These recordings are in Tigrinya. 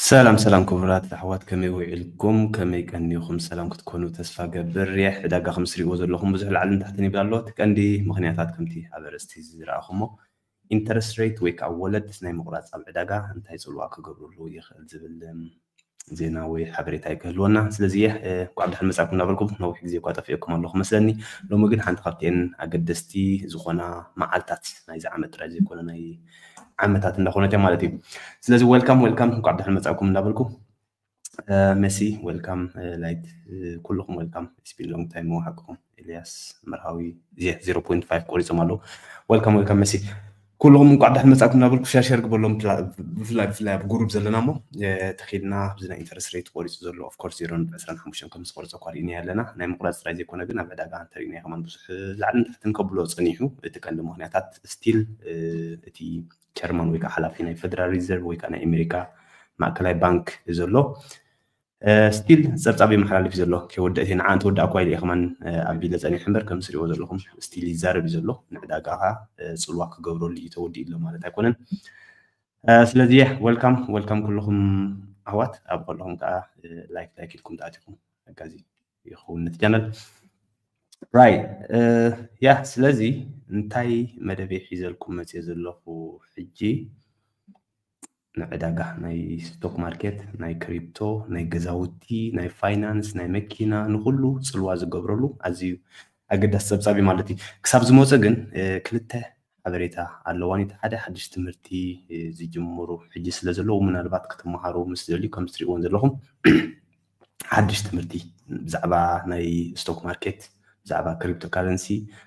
ሰላም ሰላም ክቡራት ኣሕዋት፣ ከመይ ውዒልኩም? ከመይ ቀኒኹም? ሰላም ክትኮኑ ተስፋ ገብር። ይሕ ዕዳጋ ከም ትሪእዎ ዘለኹም ብዙሕ ላዕልን ታሕትን ይብል ኣሎ። እቲ ቀንዲ ምኽንያታት ከምቲ ኣብ ኣርእስቲ ዝረኣኹሞ ኢንተረስት ሬት ወይ ከዓ ወለድ ናይ ምቑራፅ ኣብ ዕዳጋ እንታይ ፅልዋ ክገብርሉ ይኽእል ዝብል ዜና ወይ ሓበሬታ እዩ ክህልወና። ስለዚ ይሕ እንኳዕ ብድሓን መፃኩም እናበልኩም ነዊሕ ግዜ እኳ ጠፊእኩም ኣለኹ መስለኒ። ሎሚ ግን ሓንቲ ካብተን ኣገደስቲ ዝኾና መዓልታት ናይዚ ዓመት ጥራይ ዘይኮነ ናይ ዓመታት እንዳኾነት እያ ማለት እዩ። ስለዚ ዌልካም ዌልካም እንኳዕ ብድሓን መፃኩም እንዳበልኩ መሲ ዌልካም ላይት ኩልኹም ዌልካም ስፒን ሎንግ ታይም ሓቅኹም ኤልያስ መርሃዊ ዜሮ ፖይንት ፋይቭ ቆሪፆም ኣለዉ። ዌልካም ዌልካም መሲ ኩልኹም እንኳዕ ብድሓን መፃኩም እናበልኩ ሸር ሸር ግበሎም። ብፍላይ ብፍላይ ኣብ ጉሩብ ዘለና እሞ ተኺልና ኣብዚ ናይ ኢንተረስት ሬት ቆሪፁ ዘሎ ኦፍኮርስ ዜሮ ነጥቢ ዕስራን ሓሙሽተን ከም ዝቆርፀ እኳ ርኢና ኣለና። ናይ ምቁራፅ ጥራይ ዘይኮነ ግን ኣብ ዕዳጋ እንተሪእናዮ ከማን ብዙሕ ላዕልን ታሕትን ከብሎ ፀኒሑ። እቲ ቀንዲ ምኽንያታት ስቲል እቲ ቸርማን ወይ ከዓ ሓላፊ ናይ ፌደራል ሪዘርቭ ወይ ከዓ ናይ ኣሜሪካ ማእከላይ ባንክ ዘሎ ስቲል ፀብፃብ የመሓላልፍ ዘሎ። ከይወደእ ንዓ እንተወዳእ እኳ ኢለ ከማን ኣቢለ ፀኒሐ እምበር ከም ትሪእዎ ዘለኹም ስቲል ይዛረብ እዩ ዘሎ። ንዕዳጋ ከዓ ፅልዋ ክገብረሉ እዩ ተወዲኡ ኣሎ ማለት ኣይኮነን። ስለዚ ያ ዌልካም ዌልካም ኩልኹም ኣሕዋት ኣብ ከለኹም ከዓ ላይክ ላይክ ኢልኩም ተኣቲኹም ኣጋዚ ይኸውን ነቲ ቻነል ራይ ያ ስለዚ እንታይ መደበይ ሒዘልኩም መፅየ ዘለኹ ሕጂ ንዕዳጋ ናይ ስቶክ ማርኬት ናይ ክሪፕቶ ናይ ገዛውቲ ናይ ፋይናንስ ናይ መኪና ንኩሉ ፅልዋ ዝገብረሉ ኣዝዩ ኣገዳሲ ፀብፃብ እዩ ማለት እዩ። ክሳብ ዝመፀ ግን ክልተ ሓበሬታ ኣለዋኒ ሓደ ሓድሽ ትምህርቲ ዝጅምሩ ሕጂ ስለ ዘለዉ ምናልባት ክትመሃሩ ምስ ዝደልዩ ከም ትሪእዎም ዘለኹም ሓድሽ ትምህርቲ ብዛዕባ ናይ ስቶክ ማርኬት ብዛዕባ ክሪፕቶ ካረንሲ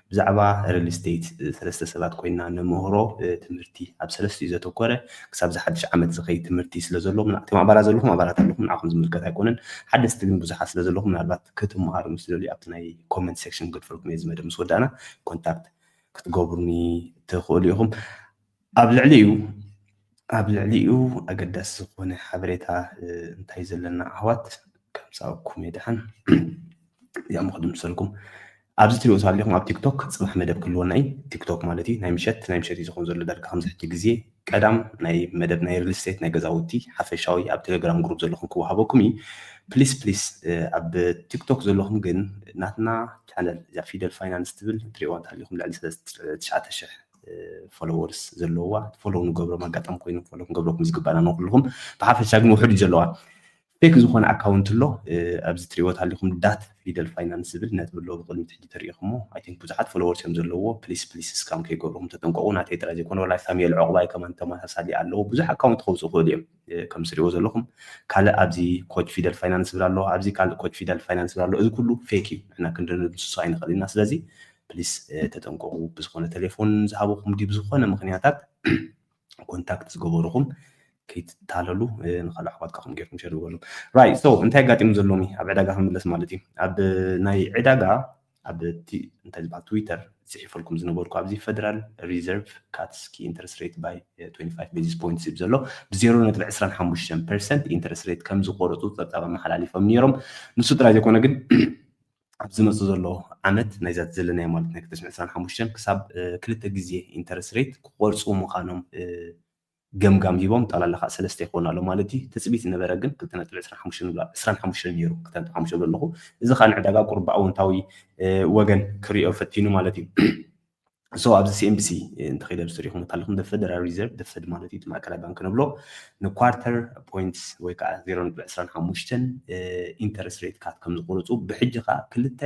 ብዛዕባ ሪል ስቴት ሰለስተ ሰባት ኮይና ንምህሮ ትምህርቲ ኣብ ሰለስቲኡ ዘተኮረ ክሳብ ዝሓድሽ ዓመት ዝኸይድ ትምህርቲ ስለ ዘሎ እቶም ኣባላት ዘለኹም ኣባላት ኣለኹም ንዓኹም ዝምልከት ኣይኮነን። ሓደስቲ ግን ብዙሓት ስለ ዘለኹም ምናልባት ክትመሃሩ ምስ ዝደልዩ ኣብቲ ናይ ኮመንት ሴክሽን ክገድፈልኩም እየ ዝመደብ ምስ ወዳእና ኮንታክት ክትገብሩኒ ትኽእሉ ኢኹም። ኣብ ልዕሊኡ ኣብ ልዕሊኡ ኣገዳሲ ዝኾነ ሓበሬታ እንታይ ዘለና ኣሕዋት ከምፃወኩም የድሓን እዚኣ ምኽዱ ምሰልኩም ኣብዚ ትሪኦ ኣለኹም ኣብ ቲክቶክ ፅባሕ መደብ ክህልወና እዩ። ቲክቶክ ማለት እዩ ናይ ምሸት ናይ ምሸት እዩ ዝኾን ዘሎ ዳርጋ ከምዚ ሕጂ ግዜ ቀዳም ናይ መደብ ናይ ሪል ስቴት ናይ ገዛውቲ ሓፈሻዊ ኣብ ቴሌግራም ግሩፕ ዘለኹም ክወሃበኩም እዩ። ፕሊስ ፕሊስ ኣብ ቲክቶክ ዘለኹም ግን ናትና ቻነል እዛ ፊደል ፋይናንስ ትብል ትሪእዋ እንተሃሊኹም ልዕሊ ትሽዓተ ሽሕ ፎሎወርስ ዘለዋ ፎሎ ንገብሮም ኣጋጣሚ ኮይኑ ፎሎ ክንገብረኩም ዝግባእና ንኩልኹም ብሓፈሻ ግን ውሑድ እዩ ዘለዋ ፌክ ዝኾነ ኣካውንት ኣሎ ኣብዚ ትሪእዎ ተሃሊኹም ዳት ፊደል ፋይናንስ ዝብል ነጥቢ ኣለዎ ብቅድሚት ሕጂ ተሪኢኹሞ ኣይ ቲንክ ብዙሓት ፎሎወርስ እዮም ዘለዎ ፕሊስ ፕሊስ ስካም ከይገብርኩም ተጠንቀቁ ናተይ ጥራይ ዘይኮነ ወላ ሳሙኤል ዕቁባይ ከማን ተመሳሳሊ ኣለዎ ብዙሕ ኣካውንት ከውፅኡ ክእሉ እዮም ከም ትሪእዎ ዘለኹም ካልእ ኣብዚ ኮች ፊደል ፋይናንስ ዝብል ኣሎ ኣብዚ ካልእ ኮች ፊደል ፋይናንስ ዝብል ኣሎ እዚ ኩሉ ፌክ እዩ ንሕና ክንድምስሶ ኣይንኽእል ኢና ስለዚ ፕሊስ ተጠንቀቁ ብዝኾነ ቴሌፎን ዝሃበኹም ድዩ ብዝኾነ ምኽንያታት ኮንታክት ዝገበሩኹም ከይትታለሉ ንካልእ ኣሕዋትካ ከም ጌርኩም ሸር ዝበሉ ራይ ሶ እንታይ ኣጋጢሙ ዘሎሚ ኣብ ዕዳጋ ክንምለስ ማለት እዩ ኣብ ናይ ዕዳጋ ኣብ እንታይ ዝበሃል ትዊተር ፅሒፈልኩም ዝነበርኩ ኣብዚ ፌደራል ሪዘርቭ ካትስ ኪ ኢንተረስት ሬት ባይ ትዌንቲ ፋይቭ ቤዚስ ፖይንትስ ይብ ዘሎ ብዜሮ ነጥቢ ዕስራን ሓሙሽተን ፐርሰንት ኢንተረስት ሬት ከም ዝቆረፁ ፀብፃብ ኣመሓላሊፎም ነይሮም ንሱ ጥራይ ዘይኮነ ግን ኣብ ዝመፅእ ዘሎ ዓመት ናይዛ ዘለናዮ ማለት ናይ ክልተ ሽሕን ዕስራን ሓሙሽተን ክሳብ ክልተ ግዜ ኢንተረስት ሬት ክቆርፁ ምዃኖም ገምጋም ሂቦም ጠቕላላ ከዓ ሰለስተ ይኸውን ኣሎ ማለት እዩ ትፅቢት ዝነበረ ግን ክልተ ነጥቢ ዕስራን ሓሙሽተን ይብሉ ዕስራን ሓሙሽተን ነይሩ ክልተ ነጥቢ ሓሙሽተ ይብሉ ኣለኹ እዚ ከዓ ንዕዳጋ ቁሩብ ብኣወንታዊ ወገን ክሪኦ ፈቲኑ ማለት እዩ so ኣብዚ CNBC እንተኸይደ ዝሪኹም ኣለኹም the Federal Reserve the Fed ማለት እዩ ማእከላይ ባንክ ንብሎ ንኳርተር ፖይንትስ ወይ ከዓ ዜሮ ነጥቢ ዕስራን ሓሙሽተን ኢንተረስት ሬት ካት ከም ዝቆርፁ ብሕጂ ከዓ ክልተ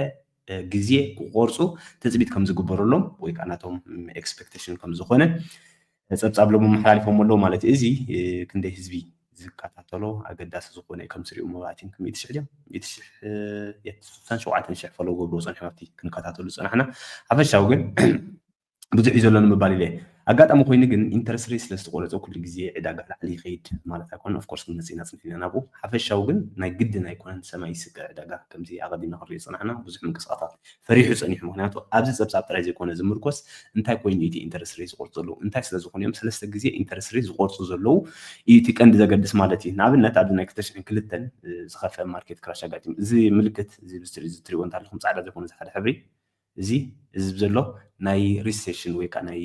ግዜ ክቆርፁ ትፅቢት ከም ዝግበረሎም ወይ ከዓ ናቶም ኤክስፔክቴሽን ከም ዝኾነ ፀብፃብ ሎም መሓላሊፎም ኣለዉ ማለት እዩ እዚ ክንደይ ህዝቢ ዝከታተሎ ኣገዳሲ ዝኾነ እዩ ከም ትሪኡ መባእቲን ሚእቲ ሽሕ ድዮም ሚእቲ ሽሕ የት ስሳን ሸውዓተን ሽሕ ፈሎ ገብሮ ፀንሑ ኣብቲ ክንከታተሉ ዝፀናሕና ሓፈሻዊ ግን ብዙሕ እዩ ዘሎ ንምባል ኢለ ኣጋጣሚ ኮይኑ ግን ኢንተረስት ሬት ስለ ዝተቆረፀ ኩሉ ግዜ ዕዳጋ ላዕሊ ይኸይድ ማለት ኣይኮነ ኦፍኮርስ ክንመፅእ ኢና ፅኒሕና ናብኡ ሓፈሻዊ ግን ናይ ግድን ኣይኮነን ሰማይ ይስቀ ዕዳጋ ከምዚ ኣቐዲምና ክንሪኦ ዝፀናሕና ብዙሕ ምንቅስቃሳት ፈሪሑ ፀኒሑ ምክንያቱ ኣብዚ ፀብፃብ ጥራይ ዘይኮነ ዝምርኮስ እንታይ ኮይኑ እቲ ኢንተረስት ሬት ዝቆርፁ ዘለዉ እንታይ ስለ ዝኾኑ እዮም ሰለስተ ግዜ ኢንተረስት ሬት ዝቆርፁ ዘለዉ እቲ ቀንዲ ዘገድስ ማለት እዩ ንኣብነት ኣብዚ ናይ ክልተ ሽሕን ክልተን ዝኸፍአ ማርኬት ክራሽ ኣጋጢሙ እዚ ምልክት እዚ ብዝትሪእዎ እንተለኹም ፃዕዳ ዘይኮነ ዝሓደ ሕብሪ እዚ እዚ ዘሎ ናይ ሪሴሽን ወይ ከዓ ናይ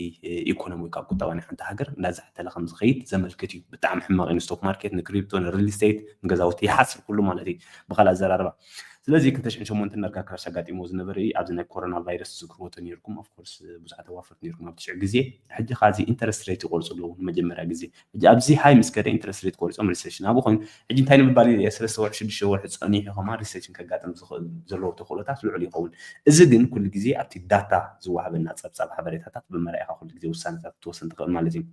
ኢኮኖሚ ወይ ከዓ ቁጠባ ናይ ሓንቲ ሃገር እንዳዛሕተለ ከም ዝኸይድ ዘመልክት እዩ። ብጣዕሚ ሕማቕ እዩ። ንስቶክ ማርኬት፣ ንክሪፕቶ፣ ንሪል ስቴት፣ ንገዛውቲ ይሓስር ኩሉ ማለት እዩ ብካልእ ኣዘራርባ። ስለዚ ክልተ ሽሕን ሸሞንተን ዳርጋ ክራሽ ኣጋጢሞ ዝነበረ እዩ። ኣብዚ ናይ ኮሮና ቫይረስ ዝክርወቶ ነርኩም ኦፍኮርስ ብዙሓት ተዋፈርቲ ነርኩም ኣብ ትሽዕ ግዜ። ሕጂ ካዚ ኢንተረስት ሬት ይቆርፅሉ ንመጀመርያ ግዜ። ሕጂ ኣብዚ ሃይ ምስ ከደ ኢንተረስት ሬት ቆሪፆም ሪሴሽን ኣብኡ ኮይኑ ሕጂ እንታይ ንምባል ኢለ እየ ሰለስተ ወርሒ ሽዱሽተ ወርሒ ፀኒሑ ከማ ሪሴሽን ከጋጥም ዝኽእል ዘለዎ ተኽእሎታት ልዑል ይኸውን። እዚ ግን ኩሉ ግዜ ኣብቲ ዳታ ዝወሃበና ፀብፃብ ሓበሬታታት ብመርኣይካ ኩሉ ግዜ ውሳነታት ክትወስን ትኽእል ማለት እዩ።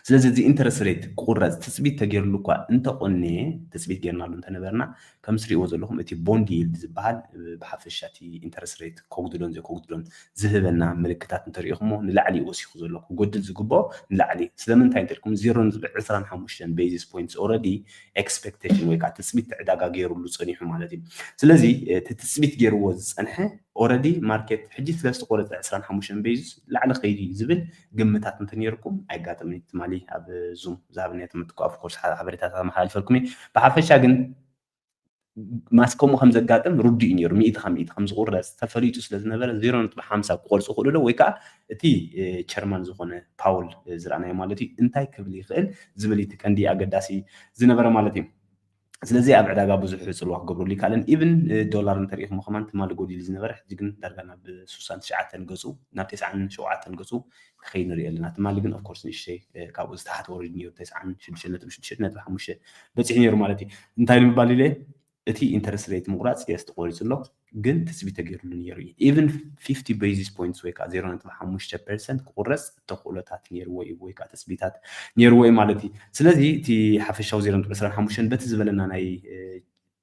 ስለዚ እዚ ኢንተረስት ሬት ክቁረፅ ትፅቢት ተገይርሉ እኳ እንተቆነ ትፅቢት ገይርናሉ እንተነበርና ከም ትሪእዎ ዘለኹም እቲ ቦንድ ይልድ ዝበሃል ብሓፈሻ እቲ ኢንተረስት ሬት ከጉድሎን ዘይከጉድሎን ዝህበና ምልክታት እንተሪኢኹሞ ንላዕሊ እዩ ወሲኹ ዘሎ። ክጎድል ዝግብኦ ንላዕሊ። ስለምንታይ እንተልኩም ዜሮ ነጥቢ ዕስራን ሓሙሽተን ቤዚስ ፖይንትስ ኦረዲ ኤክስፔክቴሽን ወይ ከዓ ትፅቢት ዕዳጋ ገይሩሉ ፀኒሑ ማለት እዩ። ስለዚ እቲ ትፅቢት ገይርዎ ዝፀንሐ ኦረዲ ማርኬት ሕጂ ስለ ዝተቆረፀ ዕስራን ሓሙሽተን ቤዚስ ላዕሊ ከይዲ ዝብል ግምታት እንተነይርኩም ኣይጋጥምን። ትማሊ ኣብ ዙም ዝሃብናዮ ትምህርቲ ኮ ኣፍኮርስ ሓበሬታታት መሓላልፈልኩም እየ። ብሓፈሻ ግን ማስ ከምኡ ከም ዘጋጥም ርዱእ እዩ ነይሩ። ሚእቲ ካብ ሚእቲ ከም ዝቁረፅ ተፈሊጡ ስለ ዝነበረ ዜሮ ነጥቢ ሓምሳ ክቆርፁ ክእሉ ዶ ወይ ከዓ እቲ ቸርማን ዝኾነ ፓውል ዝረኣናዮ ማለት እዩ እንታይ ክብል ይኽእል ዝብል እቲ ቀንዲ ኣገዳሲ ዝነበረ ማለት እዩ። ስለዚ ኣብ ዕዳጋ ብዙሕ ፅልዋ ክገብረሉ ይከኣልን። ኢቭን ዶላር እንተሪኢኹሞ ከማን ትማሊ ጎዲሉ ዝነበረ ሕጂ ግን ዳርጋ ናብ ስሳን ትሽዓተን ገፁ ናብ ተስዓን ሸውዓተን ገፁ ክኸይድ ንሪኦ ኣለና። ትማሊ ግን ኦፍኮርስ ንእሽተይ ካብኡ ዝተሓተ ወሪዱ ነይሩ ተስዓን ሽዱሽተ ነጥቢ ሽዱሽተ ነጥቢ ሓሙሽተ በፂሑ ነይሩ ማለት እዩ። እንታይ ንምባል ኢለ እቲ ኢንተረስት ሬት ምቁራፅ የስ ተቆሪፁ ኣሎ ግን ትፅቢት ተገይሩሉ ነይሩ እዩ። ኢቭን ፊፍቲ ቤዚስ ፖይንትስ ወይ ከዓ ዜሮ ነጥቢ ሓሙሽተ ፐርሰንት ክቁረፅ ተኽእሎታት ነይርዎ እዩ ወይ ከዓ ትፅቢታት ነይርዎ እዩ ማለት እዩ። ስለዚ እቲ ሓፈሻዊ ዜሮ ነጥቢ ዕስራን ሓሙሽተን በቲ ዝበለና ናይ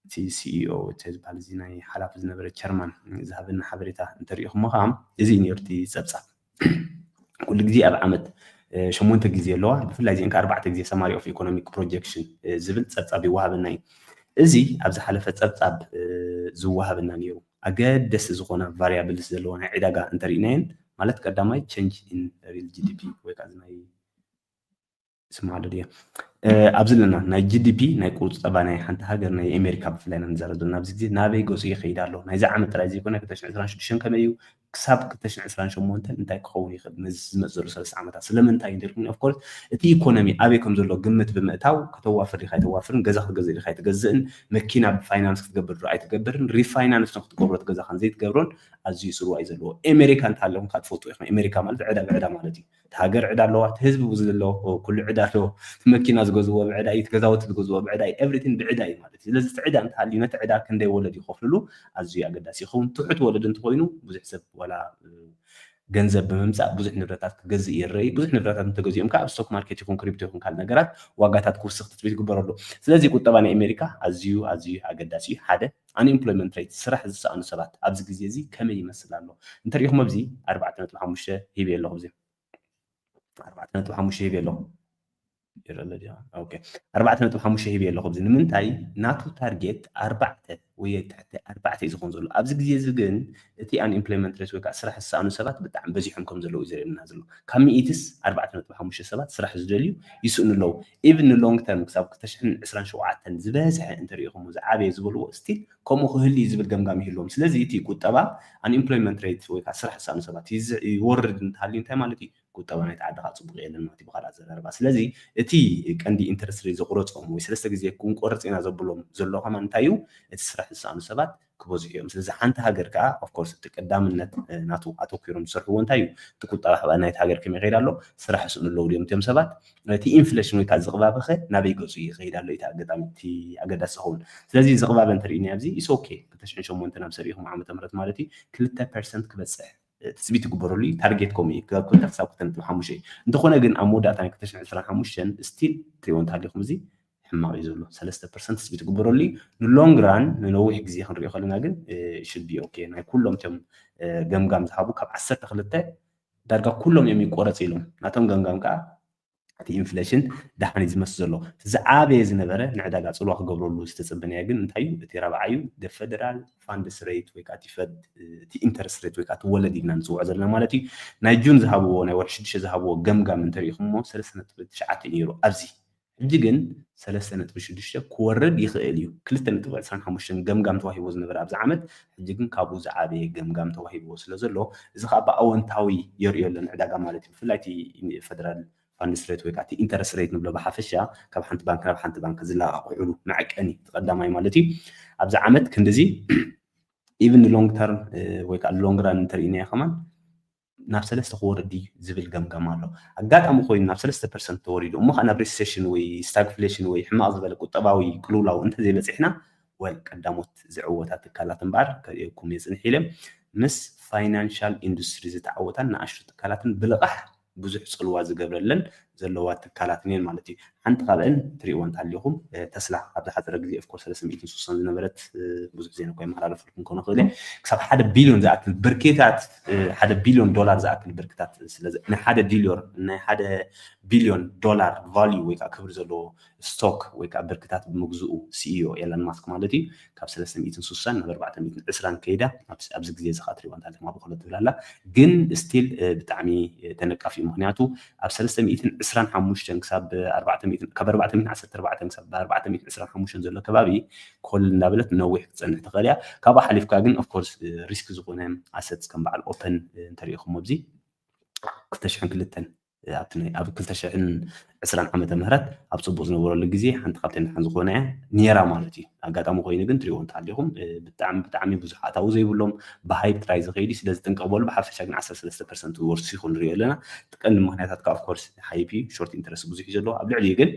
እቲ ሲኢኦ እቲ ዝበሃል እዚ ናይ ሓላፊ ዝነበረ ቸርማን ዝሃበና ሓበሬታ እንተሪኢኹሞ ከዓ እዚ እዩ ነይሩ እቲ ፀብፃብ። ኩሉ ግዜ ኣብ ዓመት ሸሞንተ ግዜ ኣለዋ። ብፍላይ እዚአን ከ ኣርባዕተ ግዜ ሰማሪ ኦፍ ኢኮኖሚክ ፕሮጀክሽን ዝብል ፀብፃብ ይወሃበና እዩ። እዚ ኣብ ዝሓለፈ ፀብፃብ ዝወሃበና ነይሩ። ኣገደስቲ ዝኾና ቫሪያብልስ ዘለዋ ናይ ዕዳጋ እንተሪእናየን ማለት ቀዳማይ ቸንጅ ኢን ሪል ጂ ዲ ፒ ወይ ከዓ ናይ ስማ ኣሎ ድያ ኣብዚ ኣለና ናይ ጂ ዲ ፒ ናይ ቁጠባ ናይ ሓንቲ ሃገር ናይ ኣሜሪካ ብፍላይ ኢና ንዛረብ ዘለና ኣብዚ ግዜ ናበይ ገፁ ይኸይድ ኣሎ ናይዚ ዓመት ጥራይ ዘይኮነ ክልተ ሽሕን ዕስራን ሽዱሽተን ከመይ እዩ ክሳብ ክልተ ሽሕን ዕስራን ሸሞንተን እንታይ ክኸውን ይኽእል ነዚ ዝመፅእ ዘሎ ሰለስተ ዓመታት ስለምንታይ እንተልኩም ኦፍኮርስ እቲ ኢኮኖሚ ኣበይ ከም ዘሎ ግምት ብምእታው ከተዋፍር ዲኻ ኣይተዋፍርን ገዛ ክትገዝእ ዲኻ ኣይትገዝእን መኪና ብፋይናንስ ክትገብር ዶ ኣይትገብርን ሪፋይናንስ ንክትገብሮ እቲ ገዛኻን ዘይትገብሮን ኣዝዩ ፅልዋ እዩ ዘለዎ ኣሜሪካ እንተሃለኹም ካብ ትፈልጡ ኢኹም ኣሜሪካ ማለት ዕዳ ብዕዳ ማለት እዩ እቲ ሃገር ዕዳ ኣለዋ፣ እቲ ህዝቢ ብዙ ዘለዎ ኩሉ ዕዳ ኣለዎ። እቲ መኪና ዝገዝዎ ብዕዳ እዩ፣ እቲ ገዛውቲ ዝገዝዎ ብዕዳ እዩ፣ ኤቭሪቲን ብዕዳ እዩ ማለት እዩ። ስለዚ እቲ ዕዳ እንተሃልዩ ነቲ ዕዳ ክንደይ ወለድ ይኸፍልሉ ኣዝዩ ኣገዳሲ ይኸውን። ትሑት ወለድ እንተኾይኑ ብዙሕ ሰብ ዋላ ገንዘብ ብምምፃእ ብዙሕ ንብረታት ክገዝእ ይረኢ። ብዙሕ ንብረታት እንተገዚኦም ከዓ ኣብ ስቶክ ማርኬት ይኹን ክሪፕቶ ይኹን ካልእ ነገራት ዋጋታት ክውስኽ ትፅቢት ይግበረሉ። ስለዚ ቁጠባ ናይ ኣሜሪካ ኣዝዩ ኣዝዩ ኣገዳሲ እዩ። ሓደ ኣንኤምፕሎይመንት ሬት ስራሕ ዝሰኣኑ ሰባት ኣብዚ ግዜ እዚ ከመይ ይመስል ኣሎ እንተሪኢኹም ኣብዚ ኣርባዕተ ነጥቢ ሓሙሽተ ሂበ ኣለኹ ኣብዚ ኣርባዕተ ነጥቢ ሓሙሽተ ሂበ ኣለኹ ኣርባዕተ ነጥቢ ሓሙሽተ ሂበ ኣለኹ ኣብዚ ንምንታይ ናቱ ታርጌት ኣርባዕተ ወይ ትሕቲ ኣርባዕተ እዩ ዝኾን ዘሎ ኣብዚ ግዜ እዚ ግን እቲ ኣንኤምፕሎይመንት ሬት ወይ ከዓ ስራሕ ዝሰኣኑ ሰባት ብጣዕሚ በዚሖም ከም ዘለዉ እዩ ዘርእየና ዘሎ ካብ ሚኢትስ ኣርባዕተ ነጥቢ ሓሙሽተ ሰባት ስራሕ ዝደልዩ ይስእኑ ኣለዉ ኢቭን ንሎንግ ተርም ክሳብ ክልተ ሽሕን ዕስራን ሸውዓተን ዝበዝሐ እንተሪኢኹሞ ዝዓበየ ዝበልዎ ስቲል ከምኡ ክህሉ እዩ ዝብል ገምጋም ይህልዎም ስለዚ እቲ ቁጠባ ኣንኤምፕሎይመንት ሬት ወይ ከዓ ስራሕ ዝሰኣኑ ሰባት ይወርድ እንተሃልዩ እንታይ ማለት እዩ ቁጠባ ናይቲ ዓዲ ከዓ ፅቡቅ የለን ማለት እዩ ብካልእ ኣዘራርባ ስለዚ እቲ ቀንዲ ኢንተረስት ሬት ዘቁረፆም ወይ ሰለስተ ግዜ ክንቆርፅ ኢና ዘብሎም ዘሎ ከማን እንታይ እዩ እቲ ስራሕ ዝሰኣኑ ሰባት ክበዝሑ እዮም ስለዚ ሓንቲ ሃገር ከዓ ኦፍኮርስ እቲ ቀዳምነት ናቱ ኣተኪሮም ዝሰርሕዎ እንታይ እዩ እቲ ቁጠባ ናይቲ ሃገር ከመይ ይኸይድ ኣሎ ስራሕ ይስእኑ ኣለዉ ድዮም እቶም ሰባት እቲ ኢንፍሌሽን ወይ ከዓ ዝቕባበኸ ናበይ ገፁ ይኸይድ ኣሎ እቲ ኣጋጣሚ እቲ ኣገዳሲ ዝኸውን ስለዚ ዝቕባበ እንተርእዩኒ ኣብዚ ኢስ ኦኬ ክልተ ሽሕን ሸሞንተን ኣብ ሰሪኹም ዓመተ ምህረት ማለት እዩ ክልተ ፐርሰንት ክበፅሕ ትፅቢት ይግበረሉ እዩ ታርጌት ከምኡ እዩ ካብ ክልተ ክሳብ ክልተ ነጥቢ ሓሙሽተ እዩ እንተኾነ ግን ኣብ መወዳእታ ናይ ክልተ ሽሕን ዕስራን ሓሙሽተን ስቲል ትሪእዎ እንተሃሊኹም እዚ ሕማቕ እዩ ዘሎ ሰለስተ ፐርሰንት ትፅቢት ይግበረሉ እዩ ንሎንግ ራን ንነዊሕ ግዜ ክንሪኦ ከለና ግን ሽድ ቢ ኦኬ ናይ ኩሎም እቶም ገምጋም ዝሃቡ ካብ ዓሰርተ ክልተ ዳርጋ ኩሎም እዮም ይቆረፅ ኢሎም ናቶም ገምጋም ከዓ እቲ ኢንፍሌሽን ደሓን እዩ ዝመስል ዘሎ እቲ ዝዓበየ ዝነበረ ንዕዳጋ ፅልዋ ክገብረሉ ዝተፅበናዮ ግን እንታይ እዩ እቲ ራብዓዩ ፈደራል ፋንድስ ሬት ወይ ከዓ ፈድ እቲ ኢንተረስት ሬት ወይ ከዓ ወለድ ኢልና ንፅውዖ ዘለና ማለት እዩ ናይ ጁን ዝሃብዎ ናይ ወርሒ ሽዱሽተ ዝሃብዎ ገምጋም እንተሪኢኹሞ ሰለስተ ነጥቢ ትሽዓተ እዩ ነይሩ ኣብዚ ሕጂ ግን ሰለስተ ነጥቢ ሽዱሽተ ክወርድ ይኽእል እዩ። ክልተ ነጥቢ ዕስራን ሓሙሽተን ገምጋም ተዋሂቦ ዝነበረ ኣብዚ ዓመት፣ ሕጂ ግን ካብኡ ዝዓበየ ገምጋም ተዋሂብዎ ስለ ዘሎ፣ እዚ ከዓ ብኣወንታዊ የርእዮ ኣሎ ንዕዳጋ ማለት እዩ። ብፍላይ እቲ ፈደራል ፋንድስ ሬት ወይ ከዓ ኢንተረስት ሬት ንብሎ ብሓፈሻ ካብ ሓንቲ ባንክ ናብ ሓንቲ ባንክ ዝለቃቅሕሉ መዐቀኒ እቲ ቀዳማይ ማለት እዩ። ኣብዚ ዓመት ክንድዚ ኢቭን ሎንግ ተርም ወይ ከዓ ሎንግ ራን እንተርኢናዮ ከማን ናብ ሰለስተ ክወርድ እዩ ዝብል ገምገም ኣሎ። ኣጋጣሚ ኮይኑ ናብ ሰለስተ ፐርሰንት ተወሪዱ እሞ ከዓ ናብ ሪሴሽን ወይ ስታግፍሌሽን ወይ ሕማቕ ዝበለ ቁጠባዊ ቅልውላው እንተዘይበፂሕና ወል ቀዳሞት ዝዕወታ ትካላት እምበኣር ከርእየኩም እየ ፅንሕ ኢለ ምስ ፋይናንሻል ኢንዱስትሪ ዝተዓወታን ንኣሽቱ ትካላትን ብልቓሕ ብዙሕ ፅልዋ ዝገብረለን ዘለዋ ትካላትን እየን ማለት እዩ። ሓንቲ ካብአን ትሪእዎ እንተሃሊኹም ተስላ ኣብ ዝሓፀረ ግዜ ኦፍኮርስ ሰለስተ ሚእትን ስሳን ዝነበረት ብዙሕ ዜና እኳ ይመሓላለፈልኩም ክኾን ይኽእል ክሳብ ሓደ ቢልዮን ዝኣክል ብርኬታት ሓደ ቢልዮን ዶላር ዝኣክል ብርክታት ስለዚ ናይ ሓደ ዲልዮር ናይ ሓደ ቢልዮን ዶላር ቫልዩ ወይ ከዓ ክብሪ ዘለዎ ስቶክ ወይ ከዓ ብርክታት ብምግዝኡ ሲኢኦ ኤለን ማስክ ማለት እዩ ካብ ሰለስተ ሚእትን ስሳን ናብ ኣርባዕተ ሚእትን ዕስራን ከይዳ ኣብዚ ግዜ እዚ ከዓ ትሪእዋ እንተሃሊኹም ኣብ ክሎ ትብል ኣላ ግን ስቲል ብጣዕሚ ተነቃፊ እዩ ምክንያቱ ኣብ ሰለስተ ሚእትን ዕስራን ሓሙሽተን ክሳብ ኣርባዕተ ሚእትን ካብ ኣርባዕተ ሚእትን ዓሰርተ ኣርባዕተን ክሳብ ኣርባዕተ ሚእትን ዕስራን ሓሙሽተን ዘሎ ከባቢ ኮል እንዳበለት ነዊሕ ክትፀንሕ ትኽእል እያ ካብኡ ሓሊፍካ ግን ኦፍኮርስ ሪስክ ዝኾነ ኣሰትስ ከም በዓል ኦፐን እንተሪኢኹም ኣብዚ ክልተ ሽሕን ክልተን ኣብቲ ናይ ኣብ ክልተ ሽሕን ዕስራን ዓመተ ምህረት ኣብ ፅቡቅ ዝነበረሉ ግዜ ሓንቲ ካብተን ደሓን ዝኾነ እያ ነይራ ማለት እዩ ኣጋጣሚ ኮይኑ ግን ትሪእዎ እንተሃሊኹም ብጣዕሚ ብጣዕሚ ብዙሕ ኣታዊ ዘይብሎም ብሃይፕ ጥራይ ዝኸይዱ ስለዚ ጥንቅቕ በሉ ብሓፈሻ ግን ዓሰርተ ሰለስተ ፐርሰንት ወርሲኹ ንሪኦ ኣለና እቲ ቀንዲ ምክንያታት ከዓ ኦፍኮርስ ሃይፕ እዩ ሾርት ኢንተረስት ብዙሕ እዩ ዘለዎ ኣብ ልዕሊኡ ግን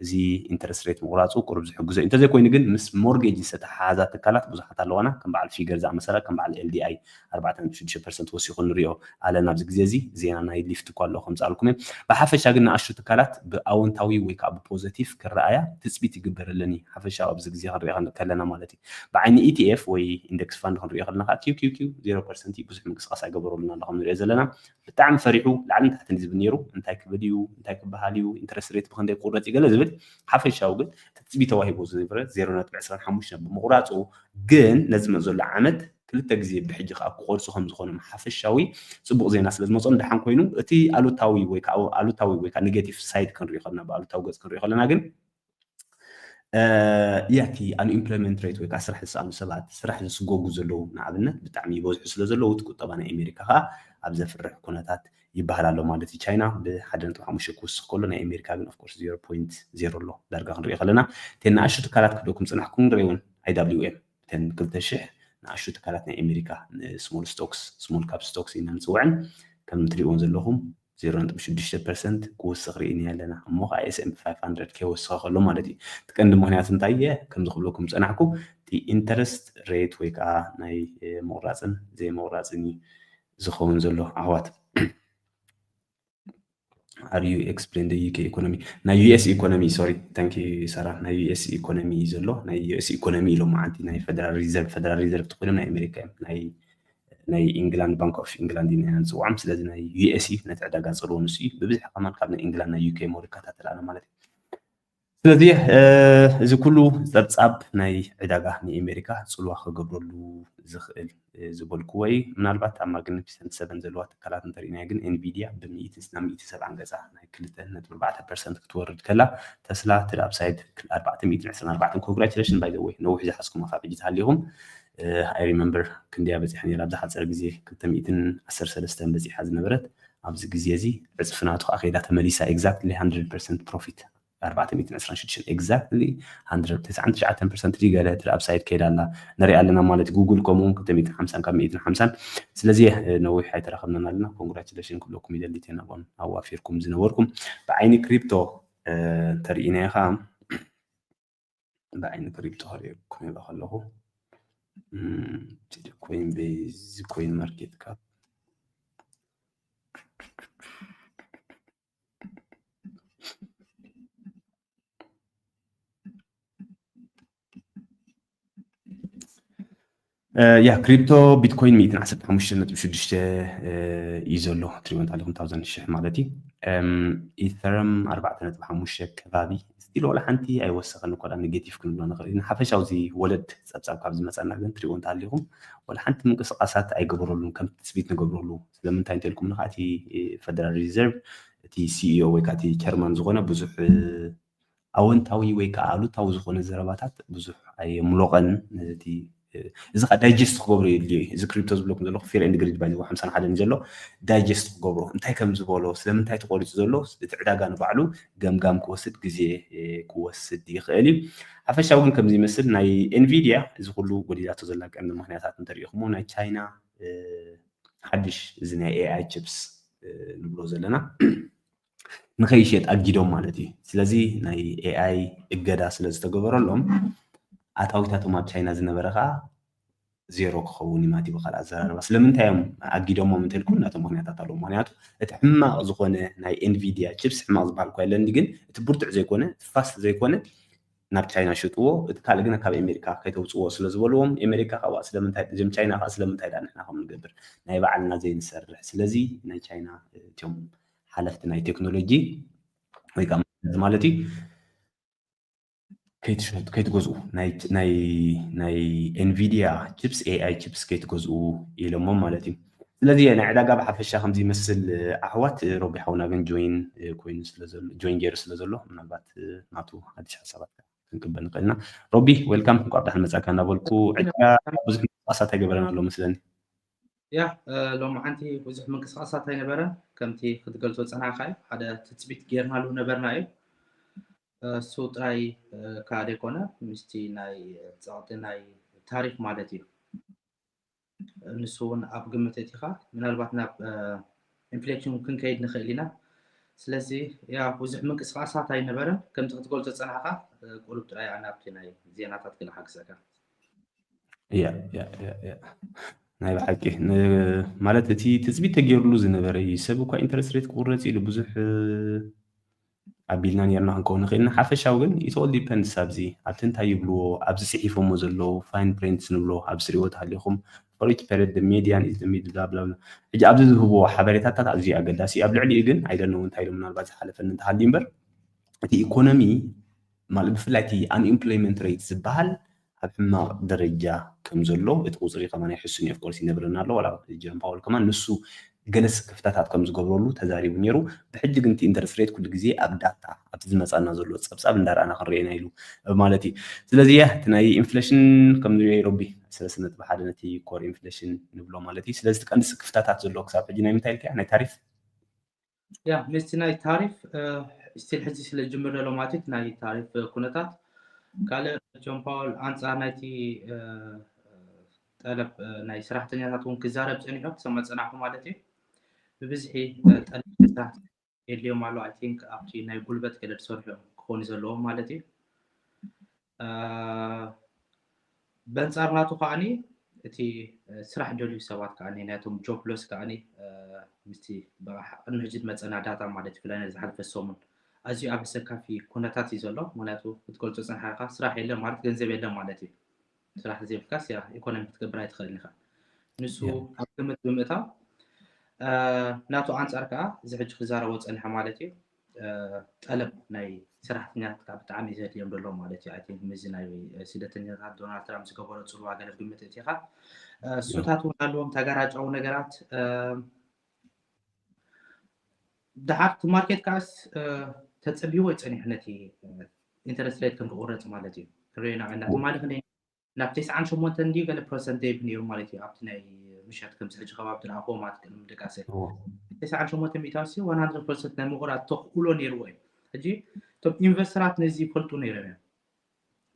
እዚ ኢንተረስት ሬት ምቑራፁ ቁሩብ ዝሕግዞ እዩ እንተዘይኮይኑ ግን ምስ ሞርጌጅ ዝተተሓሓዛ ትካላት ብዙሓት ኣለዋና ከም በዓል ፊገር ዝኣመሰላ ከም በዓል ኤልዲኣይ ኣርባዕተ ነጥቢ ሽዱሽተ ፐርሰንት ወሲኹ ንሪኦ ኣለና ኣብዚ ግዜ እዚ ዜና ናይ ሊፍት እኳ ኣለዎ ከምፅኣልኩም እየ ብሓፈሻ ግን ንኣሽቱ ትካላት ብኣወንታዊ ወይ ከዓ ብፖዘቲቭ ክረኣያ ትፅቢት ይግበረለን እዩ ሓፈሻዊ ኣብዚ ግዜ ክንሪኦ ከለና ማለት እዩ ብዓይኒ ኢቲኤፍ ወይ ኢንደክስ ፋንድ ክንሪኦ ከለና ከዓ ኪው ኪው ኪው ዜሮ ፐርሰንት ብዙሕ ምንቅስቃስ ኣይገበረሉን ኣሎ ከም ንሪኦ ዘለና ብጣዕሚ ፈሪሑ ላዕልን ታሕትን ዝብል ነይሩ እንታይ ክብል እዩ እንታይ ክበሃል እዩ ኢንተረስት ሬት ብክንደይ ክቁረፅ እዩ ገለ ዝብል ሓፈሻዊ ግን ትፅቢ ተዋሂቦ ዝነበረ ዜሮ ነጥቢ ዕስራን ሓሙሽተን ብምቁራፁ ግን ነዚ መፅ ዘሎ ዓመት ክልተ ግዜ ብሕጂ ከዓ ክቆርፁ ከም ዝኾኖም ሓፈሻዊ ፅቡቅ ዜና ስለ ዝመፆም ደሓን ኮይኑ እቲ ኣሉታዊ ወይ ከዓ ኣሉታዊ ወይ ከዓ ኔጌቲቭ ሳይድ ክንሪኦ ከለና ብኣሉታዊ ገፅ ክንሪኦ ከለና ግን ያቲ ኣንኢምፕሎይመንት ሬት ወይ ከዓ ስራሕ ዝሰኣኑ ሰባት ስራሕ ዝስጎጉ ዘለዉ ንኣብነት ብጣዕሚ ይበዝሑ ስለ ዘለዉ እቲ ቁጠባ ናይ ኣሜሪካ ከዓ ኣብ ዘፍርሕ ኩነታት ይበሃል ኣሎ ማለት እዩ ቻይና ብሓደ ነጥቢ ሓሙሽተ ክውስኽ ከሎ ናይ ኣሜሪካ ግን ኦፍኮርስ ዜሮ ፖይንት ዜሮ ኣሎ ዳርጋ ክንሪኦ ከለና እተን ንኣሽቱ ትካላት ክደኩም ፅናሕኩም ንሪኦ እውን ኣይዳብሊው ኤም እተን ክልተ ሽሕ ንኣሽቱ ትካላት ናይ ኣሜሪካ ስሞል ስቶክስ ስሞል ካፕ ስቶክስ ኢና ንፅውዐን ከም ትሪእዎም ዘለኹም ዜሮ ነጥቢ ሽዱሽተ ፐርሰንት ክውስኽ ርኢና ኣለና እሞ ከዓ S and P five hundred ከይወስኸ ከሎ ማለት እዩ እቲ ቀንዲ ምክንያት እንታይ እየ ከምዚ ክብለኩም ዝፀናሕኩ እቲ ኢንተረስት ሬት ወይ ከዓ ናይ ምቁራፅን ዘይምቁራፅን እዩ ዝኸውን ዘሎ ኣሕዋት Are you explain the U K economy? ናይ U S economy sorry thank you ሳራ ናይ U S economy እዩ ዘሎ ናይ U S economy ኢሎም መዓንቲ ናይ federal reserve federal reserve ተኮይኖም ናይ ኣሜሪካ እዮም ናይ ናይ ኢንግላንድ ባንክ ኦፍ ኢንግላንድ ኢና ንፅውዖም ስለዚ ናይ U S እዩ ነቲ ዕዳጋ ዝፅልዎ ንሱ እዩ ብብዝሒ ከማን ካብ ናይ ኢንግላንድ ናይ U K more ይከታተል ኣነ ማለት እዩ ስለዚ እዚ ኩሉ ፀብፃብ ናይ ዕዳጋ ናይ ኣሜሪካ ፅልዋ ክገብረሉ ዝኽእል ዝበልኩዎ እዩ ምናልባት ኣብ ማግኒፊሰንት ሰቨን ዘለዋ ትካላት እንተሪእናዮ ግን ኤንቪድያ ብሚእቲ ናብ ሚእቲ ሰብዓን ገፃ ናይ ክልተ ነጥቢ ኣርባዕተ ፐርሰንት ክትወርድ ከላ ተስላ እቲ ኣብሳይድ ኣርባዕተ ሚእትን ዕስራን ኣርባዕተን congratulations by the way ነዊሕ ዝሓዝኩማ ካብ ሕጂ ተሃሊኹም I remember ክንደያ በፂሓ ነይራ ኣብ ዝሓፀረ ግዜ ክልተ ሚእትን ዓሰርተ ሰለስተን በፂሓ ዝነበረት ኣብዚ ግዜ እዚ ዕፅፊ ናቱ ከዓ ከይዳ ተመሊሳ exactly hundred percent profit ኣርባዕተ ሚእትን ዕስራን ሽዱሽተን exactly hundred ተስዓን ትሽዓተን ፐርሰንት ድዩ ገለ እቲ ኣብሳይድ ከይዳ ኣላ ንሪኣ ኣለና ማለት እዩ ጉግል ከምኡ እውን ክልተ ሚእትን ሓምሳን ካብ ሚእትን ሓምሳን ስለዚ ነዊሕ ኣይተራኸብናን ኣለና congratulation ክብለኩም ይደሊ እተ ናብኦም ኣዋፊርኩም ዝነበርኩም ብዓይኒ ክሪፕቶ እንተሪኢናዮ ከዓ ብዓይኒ ክሪፕቶ ክሪኩም ይብለ ከለኹ ኮይን ቤዝ ኮይን ማርኬት ካፕ ያ ክሪፕቶ ቢትኮይን ሚእትን ዓሰርተ ሓሙሽተ ነጥቢ ሽዱሽተ እዩ ዘሎ ትሪእዎ እንተለኹም ታውዘንድ ሽሕ ማለት እዩ ኢተረም ኣርባዕተ ነጥቢ ሓሙሽተ ከባቢ ስቲል ዋላ ሓንቲ ኣይወሰኸን እኮ ዳ ኔጌቲቭ ክንብሎ ንኽእል ኢና ሓፈሻዊ እዚ ወለድ ፀብፃብ ካብ ዝመፀና ግን ትሪእዎ እንተሃሊኹም ዋላ ሓንቲ ምንቅስቃሳት ኣይገበረሉን ከም ትፅቢት ንገብረሉ ስለምንታይ እንተልኩም ንካ እቲ ፈደራል ሪዘርቭ እቲ ሲኢኦ ወይ ከዓ እቲ ቸርማን ዝኾነ ብዙሕ ኣወንታዊ ወይ ከዓ ኣሉታዊ ዝኾነ ዘረባታት ብዙሕ ኣየምሎቐን። ነቲ እዚ ከዓ ዳይጀስት ክገብሮ የድልዮ እዩ። እዚ ክሪፕቶ ዝብለኩም ዘለኹ ፊር ኤንድ ግሪድ ባይ ሓምሳን ሓደን ዘሎ ዳይጀስት ክገብሮ እንታይ ከም ዝበሎ ስለምንታይ ተቆሪፁ ዘሎ እቲ ዕዳጋ ንባዕሉ ገምጋም ክወስድ ግዜ ክወስድ ይኽእል እዩ። ሓፈሻዊ ግን ከምዚ ይመስል ናይ ኤንቪዲያ እዚ ኩሉ ጎዲላቶ ዘላ ቀንዲ ምክንያታት እንተሪኢኹሞ ናይ ቻይና ሓድሽ እዚ ናይ ኤኣይ ችፕስ ንብሎ ዘለና ንኸይሸጥ ኣጊዶም ማለት እዩ። ስለዚ ናይ ኤኣይ እገዳ ስለ ዝተገበረሎም ኣታዊታቶም ኣብ ቻይና ዝነበረ ከዓ ዜሮ ክኸውን እዩ ማለት እዩ። ብካልእ ኣዘራርባ ስለምንታይ እዮም ኣጊዶሞም እንተልኩም ናቶም ምክንያታት ኣለዎ። ምክንያቱ እቲ ሕማቕ ዝኾነ ናይ ኤንቪዲያ ችፕስ ሕማቕ ዝበሃል እኳ የለን፣ ግን እቲ ብርቱዕ ዘይኮነ እቲ ፋስት ዘይኮነ ናብ ቻይና ሽጥዎ፣ እቲ ካልእ ግን ካብ ኣሜሪካ ከይተውፅዎ ስለ ዝበልዎም ኣሜሪካ ካብኣ ስለምንታይ እዞም ቻይና ከዓ ስለምንታይ ዳ ንሕና ከም ንገብር ናይ ባዕልና ዘይንሰርሕ። ስለዚ ናይ ቻይና እቲኦም ሓለፍቲ ናይ ቴክኖሎጂ ወይ ከዓ ማለት እዩ ከይትሸጡ ከይትገዝኡ ናይ ኤንቪዲያ ቺፕስ ኤኣይ ቺፕስ ከይትገዝኡ ኢሎሞም ማለት እዩ። ስለዚ ናይ ዕዳጋ ብሓፈሻ ከምዚ ይመስል። ኣሕዋት ሮቢ ሓውና ግን ጆይን ኮይኑ ስለዘሎ ጆይን ገይሩ ስለዘሎ ምናልባት ናቱ ሓድሽ ሓሳባት ክንቅበል ንኽእል ኢና። ሮቢ ዌልካም፣ እንኳዕ ብደሓን መጻካ እናበልኩ ዕጫ ብዙሕ ምንቅስቃሳት ኣይገበረን ኣሎ መስለኒ። ያ ሎማዓንቲ ብዙሕ ምንቅስቃሳት ኣይነበረን። ከምቲ ክትገልጾ ዝጸናሕካ እዩ ሓደ ትጽቢት ጌርናሉ ነበርና እዩ። እሱ ጥራይ ከኣ ዘይኮነ ምስቲ ናይ ጸቕጢ ናይ ታሪፍ ማለት እዩ። ንሱ እውን ኣብ ግምት እቲኻ ምናልባት ናብ ኢንፍሌክሽን ክንከይድ ንኽእል ኢና። ስለዚ ያ ብዙሕ ምንቅስቃሳት ኣይነበረን። ከምቲ ክትገልጾ ዝጸናሕካ ቁሩብ ጥራይ ናብቲ ናይ ዜናታት ክልሓግዘካ። ያ ያ ያ ያ ናይ ብሓቂ ን- ማለት እቲ ትፅቢት ተገይሩሉ ዝነበረ እዩ። ሰብ እኳ ኢንተረስት ሬት ክቁረፅ ኢሉ ብዙሕ ኣቢልና ነርና ክንከውን ንኽእል ኢና። ሓፈሻዊ ግን it all depends ኣብዚ ኣብቲ እንታይ ይብልዎ ኣብዚ ፅሒፎሞ ዘለዉ ፋይን ፕሪንትስ ንብሎ ኣብዚ ሪኦ ተሃሊኹም for each period the median is the mid bla bla bla ሕጂ ኣብዚ ዝህብዎ ሓበሬታታት ኣዝዩ ኣገዳሲ እዩ። ኣብ ልዕሊኡ ግን ኣይደነው እንታይ ኢሉ ምናልባት ዝሓለፈኒ እንተሃልዩ እምበር እቲ ኢኮኖሚ ማለት ብፍላይ እቲ unemployment rate ዝበሃል ኣብ ሕማቕ ደረጃ ከም ዘሎ እቲ ቁፅሪ ከማን ኣይሕሱን እዩ። Of course ይነግረና ኣሎ ዋላ ጀሮም ፓወል ከማን ንሱ ገለ ስክፍታታት ከም ዝገብረሉ ተዛሪቡ ነይሩ። ብሕጂ ግን እቲ ኢንተረስት ሬት ኩሉ ግዜ ኣብ ዳታ ኣብቲ ዝመፃና ዘሎ ፀብፃብ እንዳረኣና ክንሪኤና ኢሉ ማለት እዩ። ስለዚ ያ እቲ ናይ ኢንፍሌሽን ከም ንሪኦ ሮቢ ሰለስተ ነጥቢ ሓደ ነቲ ኮር ኢንፍሌሽን ንብሎ ማለት እዩ። ስለዚ እቲ ቀንዲ ስክፍታታት ዘሎ ክሳብ ሕጂ ናይ ምንታይ ኢልካ ናይ ታሪፍ ያ ምስቲ ናይ ታሪፍ ስቲል ሕጂ ስለ ዝጅምር ዘሎ ማለት ናይ ታሪፍ ኩነታት ካልእ ጆን ፓውል ኣንፃር ናይቲ ጠለብ ናይ ሰራሕተኛታት እውን ክዛረብ ፀኒሑ ክሰምዖ ፀናሕኩ ማለት እዩ። ብብዝሒ ጠለብ ስራሕ የድልዮም ኣሎ። I think ኣብቲ ናይ ጉልበት ገለ ዝሰርሑ እዮም ክኾኑ ዘለዎም ማለት እዩ። በንፃር ናቱ ከዓኒ እቲ ስራሕ ደልዩ ሰባት ከዓኒ ናይቶም ጆብ ሎስ ከዓኒ ምስቲ ቅድሚ ሕጂ ዝመፀና ዳታ ማለት እዩ ብፍላይ ናይ ዝሓለፈ ሰሙን ኣዝዩ ኣብ ኣሰካፊ ኩነታት እዩ ዘሎ። ምክንያቱ ክትገልፆ ፀንሓካ ስራሕ የለን ማለት ገንዘብ የለን ማለት እዩ። ስራሕ ዘይብልካስ ያ ኢኮኖሚ ክትገብር ኣይትኽእልን ኢኻ። ንሱ ኣብ ግምት ብምእታው ናቱ ኣንፃር ከዓ እዚ ሕጂ ክዛረቦ ፀኒሐ ማለት እዩ። ጠለብ ናይ ሰራሕተኛታት ከዓ ብጣዕሚ እዩ ዘድልዮም ዘሎ ማለት እዩ። I think ምስዚ ናይ ስደተኛታት ዶናልድ ትራምፕ ዝገበሮ ፅልዋ ገለ ግምት እቲኻ እሱታት እውን ኣለዎም ተጋራጫዊ ነገራት ድሓር እቲ ማርኬት ከዓስ ተፀቢዎ ይፀኒሑ ነቲ ኢንተረስት ሬት ከም ክቁረፅ ማለት እዩ። ክንሪኦ ኢና ዕላ ትማሊ ክንደይ ናብ ተስዓን ሸሞንተን ድዩ ገለ ፐርሰንት ደይብ ነይሩ ማለት እዩ። ኣብቲ ናይ ምሸት ከምዚ ሕጂ ከባቢ ትረኣኽዎ ማለት ቅድሚ ምድቃሰ ተስዓን ሸሞንተ ሚእታዊ ሲ ዋን ሃንድረድ ፐርሰንት ናይ ምቑራፅ ተኽእሎ ነይርዎ እዩ። ሕጂ እቶም ኢንቨስተራት ነዚ ይፈልጡ ነይሮም እዮም።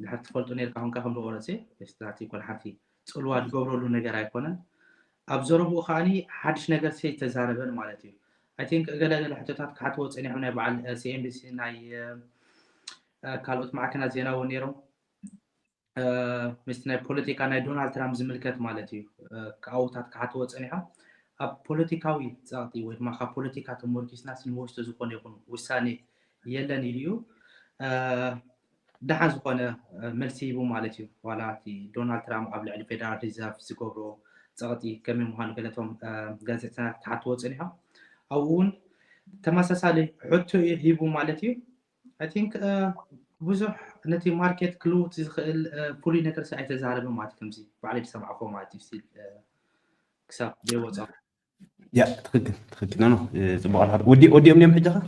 ድሕር ትፈልጡ ነርካ ኮንካ ከም ዝቆረፀ ስታቲ ኮን ሓንቲ ፅልዋ ዝገብረሉ ነገር ኣይኮነን። ኣብ ዘረብኡ ከዓኒ ሓድሽ ነገር ሰይተዛረበን ማለት እዩ። I think ገለ ገለ ሕቶታት ክሓትዎ ፀኒሖም ናይ በዓል CNBC ናይ ካልኦት ማዕከናት ዜና እውን ነይሮም። ምስቲ ናይ ፖለቲካ ናይ ዶናልድ ትራምፕ ዝምልከት ማለት እዩ። ክኣውታት ክሓትዎ ፀኒሖም ኣብ ፖለቲካዊ ፀቕጢ ወይ ድማ ካብ ፖለቲካ ተመርኪስና ስንወስዶ ዝኾነ ይኹን ውሳኔ የለን ኢሉ እዩ። ደሓን ዝኾነ መልሲ ሂቡ ማለት እዩ። ዋላ እቲ ዶናልድ ትራምፕ ኣብ ልዕሊ ፌደራል ሪዘርቭ ዝገብሮ ፀቕጢ ከመይ ምዃኑ ገለቶም ጋዜጠኛታት ክሓትዎ ፀኒሖም። ኣብኡ እውን ተመሳሳሊ ሕቶ ሂቡ ማለት እዩ። I think ብዙሕ ነቲ ማርኬት ክልውጥ ዝኽእል ፍሉይ ነገር ሲ ኣይተዛረበ ማለት ከምዚ ባዕለይ ዝሰማዕኮ ማለት እዩ። ስቲል ክሳብ ዘይወፃ ያ ትክክል ትክክል ኖ ጽቡቅ ኣልካ ወዲ ወዲኦም እዮም ሕጂ ኸ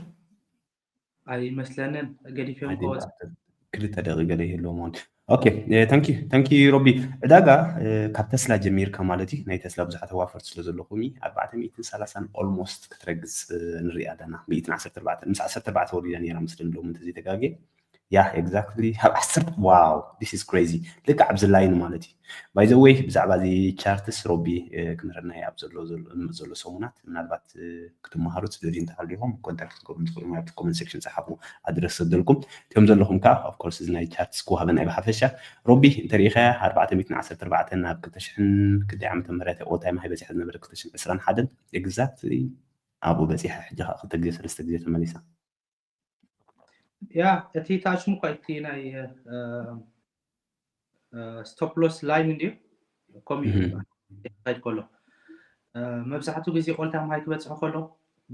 ኣይመስለንን፣ ገዲፎም I think ከወፅ after ክልተ ደቂ ገለ ይህልዎም ሆን okay thank you thank you ሮቢ ዕዳጋ ካብ ተስላ ጀሚርካ ማለት እዩ ናይ ተስላ ብዙሓት ኣዋፈርቲ ስለ ዘለኹም ኣርባዕተ ሚእትን ሰላሳን almost ክትረግፅ ንሪኢ ኣለና ሚእትን ዓሰርተ ኣርባዕተ ምስ ዓሰርተ ኣርባዕተ ወሪዳ ነራ ምስ ደንደሙ እንተዘይተጋጌ yeah exactly ኣብ ዓሰርተ wow this is crazy ልክዕ ኣብዚ line ማለት እዩ by the way ብዛዕባ እዚ charts ሮቢ ክንረናይ ኣብ ዘሎ ዘሎ ሰሙናት ምናልባት ክትመሃሩ ትደልዩ እንተሃሊኹም ኮንታክት ክትገብሩ ትኽእሉ ኣብቲ comment section ጸሓፉ ኣድረስ ሰደልኩም እቶም ዘለኹም ከዓ of course እዚ ናይ charts ክወሃበና እዩ ብሓፈሻ ሮቢ እንተሪኢኻያ ኣርባዕተ ሚእትን ዓሰርተ ኣርባዕተን ኣብ ክልተ ሽሕን ክንደይ ዓመተ ምህረት all time high በፂሓ ዝነበረ ክልተ ሽሕን ዕስራን ሓደን exactly ኣብኡ በፂሓ ሕጂ ከዓ ክልተ ግዜ ሰለስተ ግዜ ተመሊሳ yeah እቲ ታሽሙ እኳ እቲ ናይ stop loss line እንድዩ ኮሚ ይካይድ ከሎ መብዛሕትኡ ግዜ all time high ክበፅሑ ከሎ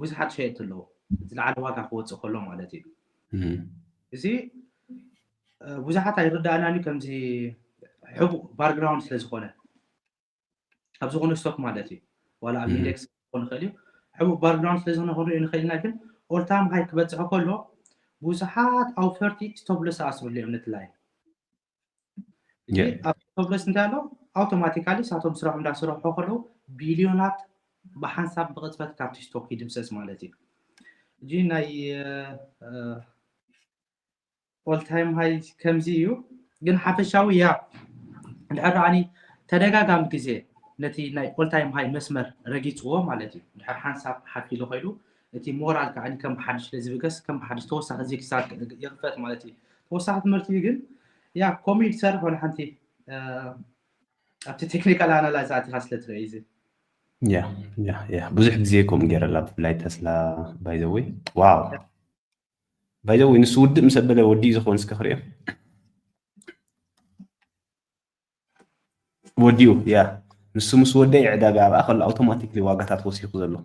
ብዙሓት ሸየጥቲ ኣለዉ ዝለዓለ ዋጋ ክወፅእ ከሎ ማለት እዩ እዚ ብዙሓት ኣይርዳእናን እዩ ከምዚ ሕቡእ background ስለ ዝኾነ ኣብ ዝኾነ stock ማለት እዩ ዋላ ኣብ index ክኾን ይኽእል እዩ ሕቡእ background ስለ ዝኾነ ክንሪኦ ንኽእል ኢና ግን all time high ክበፅሑ ከሎ ብዙሓት ኣውፈርቲ stop loss ኣስርሉ እዮም ነቲ line ኣብ stop loss እንታይ ኣሎ automatically ሳቶም ስራሖም እንዳሰርሑ ከለዉ ቢልዮናት ብሓንሳብ ብቕፅበት ካብቲ stock ይድምሰስ ማለት እዩ እዚ ናይ all time high ከምዚ እዩ ግን ሓፈሻዊ ያ እንድሕር ደኣኒ ተደጋጋሚ ግዜ ነቲ ናይ all time high መስመር ረጊፅዎ ማለት እዩ እንድሕር ሓንሳብ ሓፊሉ ከይዱ እቲ ሞራል ከዓ ከም ብሓድሽ ስለ ዝብገስ ከም ብሓድሽ ተወሳኺ ዜግሳት ይኽፈት ማለት እዩ ተወሳኺ ትምህርቲ እዩ ግን ያ ኮሚድ ሰርሕ ወላ ሓንቲ ኣብቲ technical analysis ኣቲኻ ስለ ትርኢ እዚ ያ ያ ያ ብዙሕ ግዜ ከምኡ ገይረላ ብፍላይ ተስላ by the way wow by the way ንሱ ውድእ ምስ ኣበለ ወዲኡ ዝኸውን እስከ ክሪኦ ወዲኡ ያ ንሱ ምስ ወደ ዕዳጋ ኣብኣ ከሎ automatically ዋጋታት ወሲኹ ዘሎ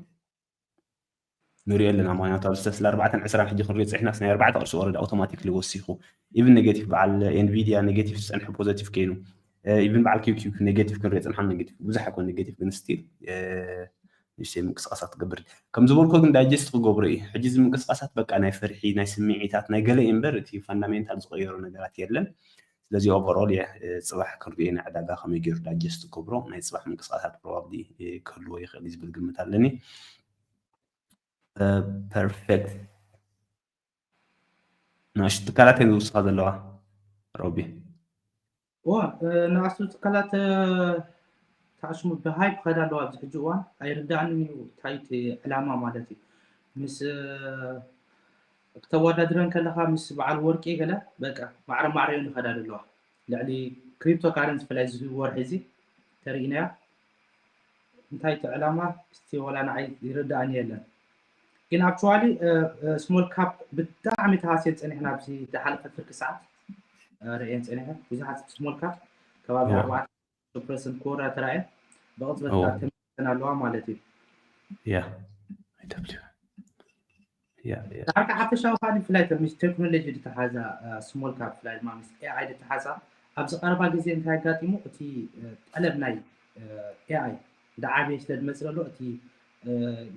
ንሪኦ ኣለና ምክንያቱ ኣብዚ ተስላ ኣርባዕተን ዕስራን ሕጂ ክንሪኦ ፅሕናስ ናይ ኣርባዕተ ቅርሲ ወረዳ automatically ወሲኹ even negative በዓል Nvidia negative ዝፀንሐ positive ከይኑ even በዓል QQQ negative ክንሪኦ ፅንሓን negative ብዙሕ ኣይኮን negative ግን still ንእሽተይ ምንቅስቃሳት ትገብር ከም ዝበልኮ ግን digest ክገብሮ እዩ ሕጂ እዚ ምንቅስቃሳት በቃ ናይ ፍርሒ ናይ ስምዒታት ናይ ገለ እዩ እምበር እቲ fundamental ዝቀየሮ ነገራት የለን ስለዚ overall የ ፅባሕ ክንሪኦ ናይ ዕዳጋ ከመይ ገይሩ digest ክገብሮ ናይ ፅባሕ ምንቅስቃሳት probably ክህልዎ ይኽእል እዩ ዝብል ግምት ኣለኒ perfect ንእሽቱ ትካላት እየን ዝውስኻ ዘለዋ ሮቢ ንኣሽቱ ትካላት ተዓሽሙ ብሃይፕ ከዳ ኣለዋ ኣብዚ ሕጂ እዋን ኣይርዳእንን እዩ እንታይ እቲ ዕላማ ማለት እዩ ምስ ክተወዳድረን ከለካ ምስ በዓል ወርቂ ገለ በቃ ማዕረ ማዕረ እዩ ንከዳ ዘለዋ ልዕሊ cryptocurrency ብፍላይ እዚ ወርሒ እዚ ተሪኢናያ እንታይ እቲ ዕላማ እስቲ ወላ ንዓይ ይርዳእኒ የለን ግን actually small cap ብጣዕሚ ተሃስየን ፀኒሕና ኣብዚ ዝሓለፈ ፍርቂ ሰዓት ርእየን ፀኒሐ ብዙሓት small cap ከባቢ ኣርባዕተ ፐርሰንት ክወራ ተራእየን ብቕፅበት ተመልሰን ኣለዋ ማለት እዩ ያ ዳርጋ ሓፈሻዊ ካሊ ብፍላይ ምስ ቴክኖሎጂ ዝተሓዛ small cap ብፍላይ ድማ ምስ ኤኣይ ዝተሓዛ ኣብዚ ቀረባ ግዜ እንታይ ኣጋጢሙ እቲ ጠለብ ናይ ኤኣይ እንዳዓበየ ስለ ዝመፅእ ዘሎ እቲ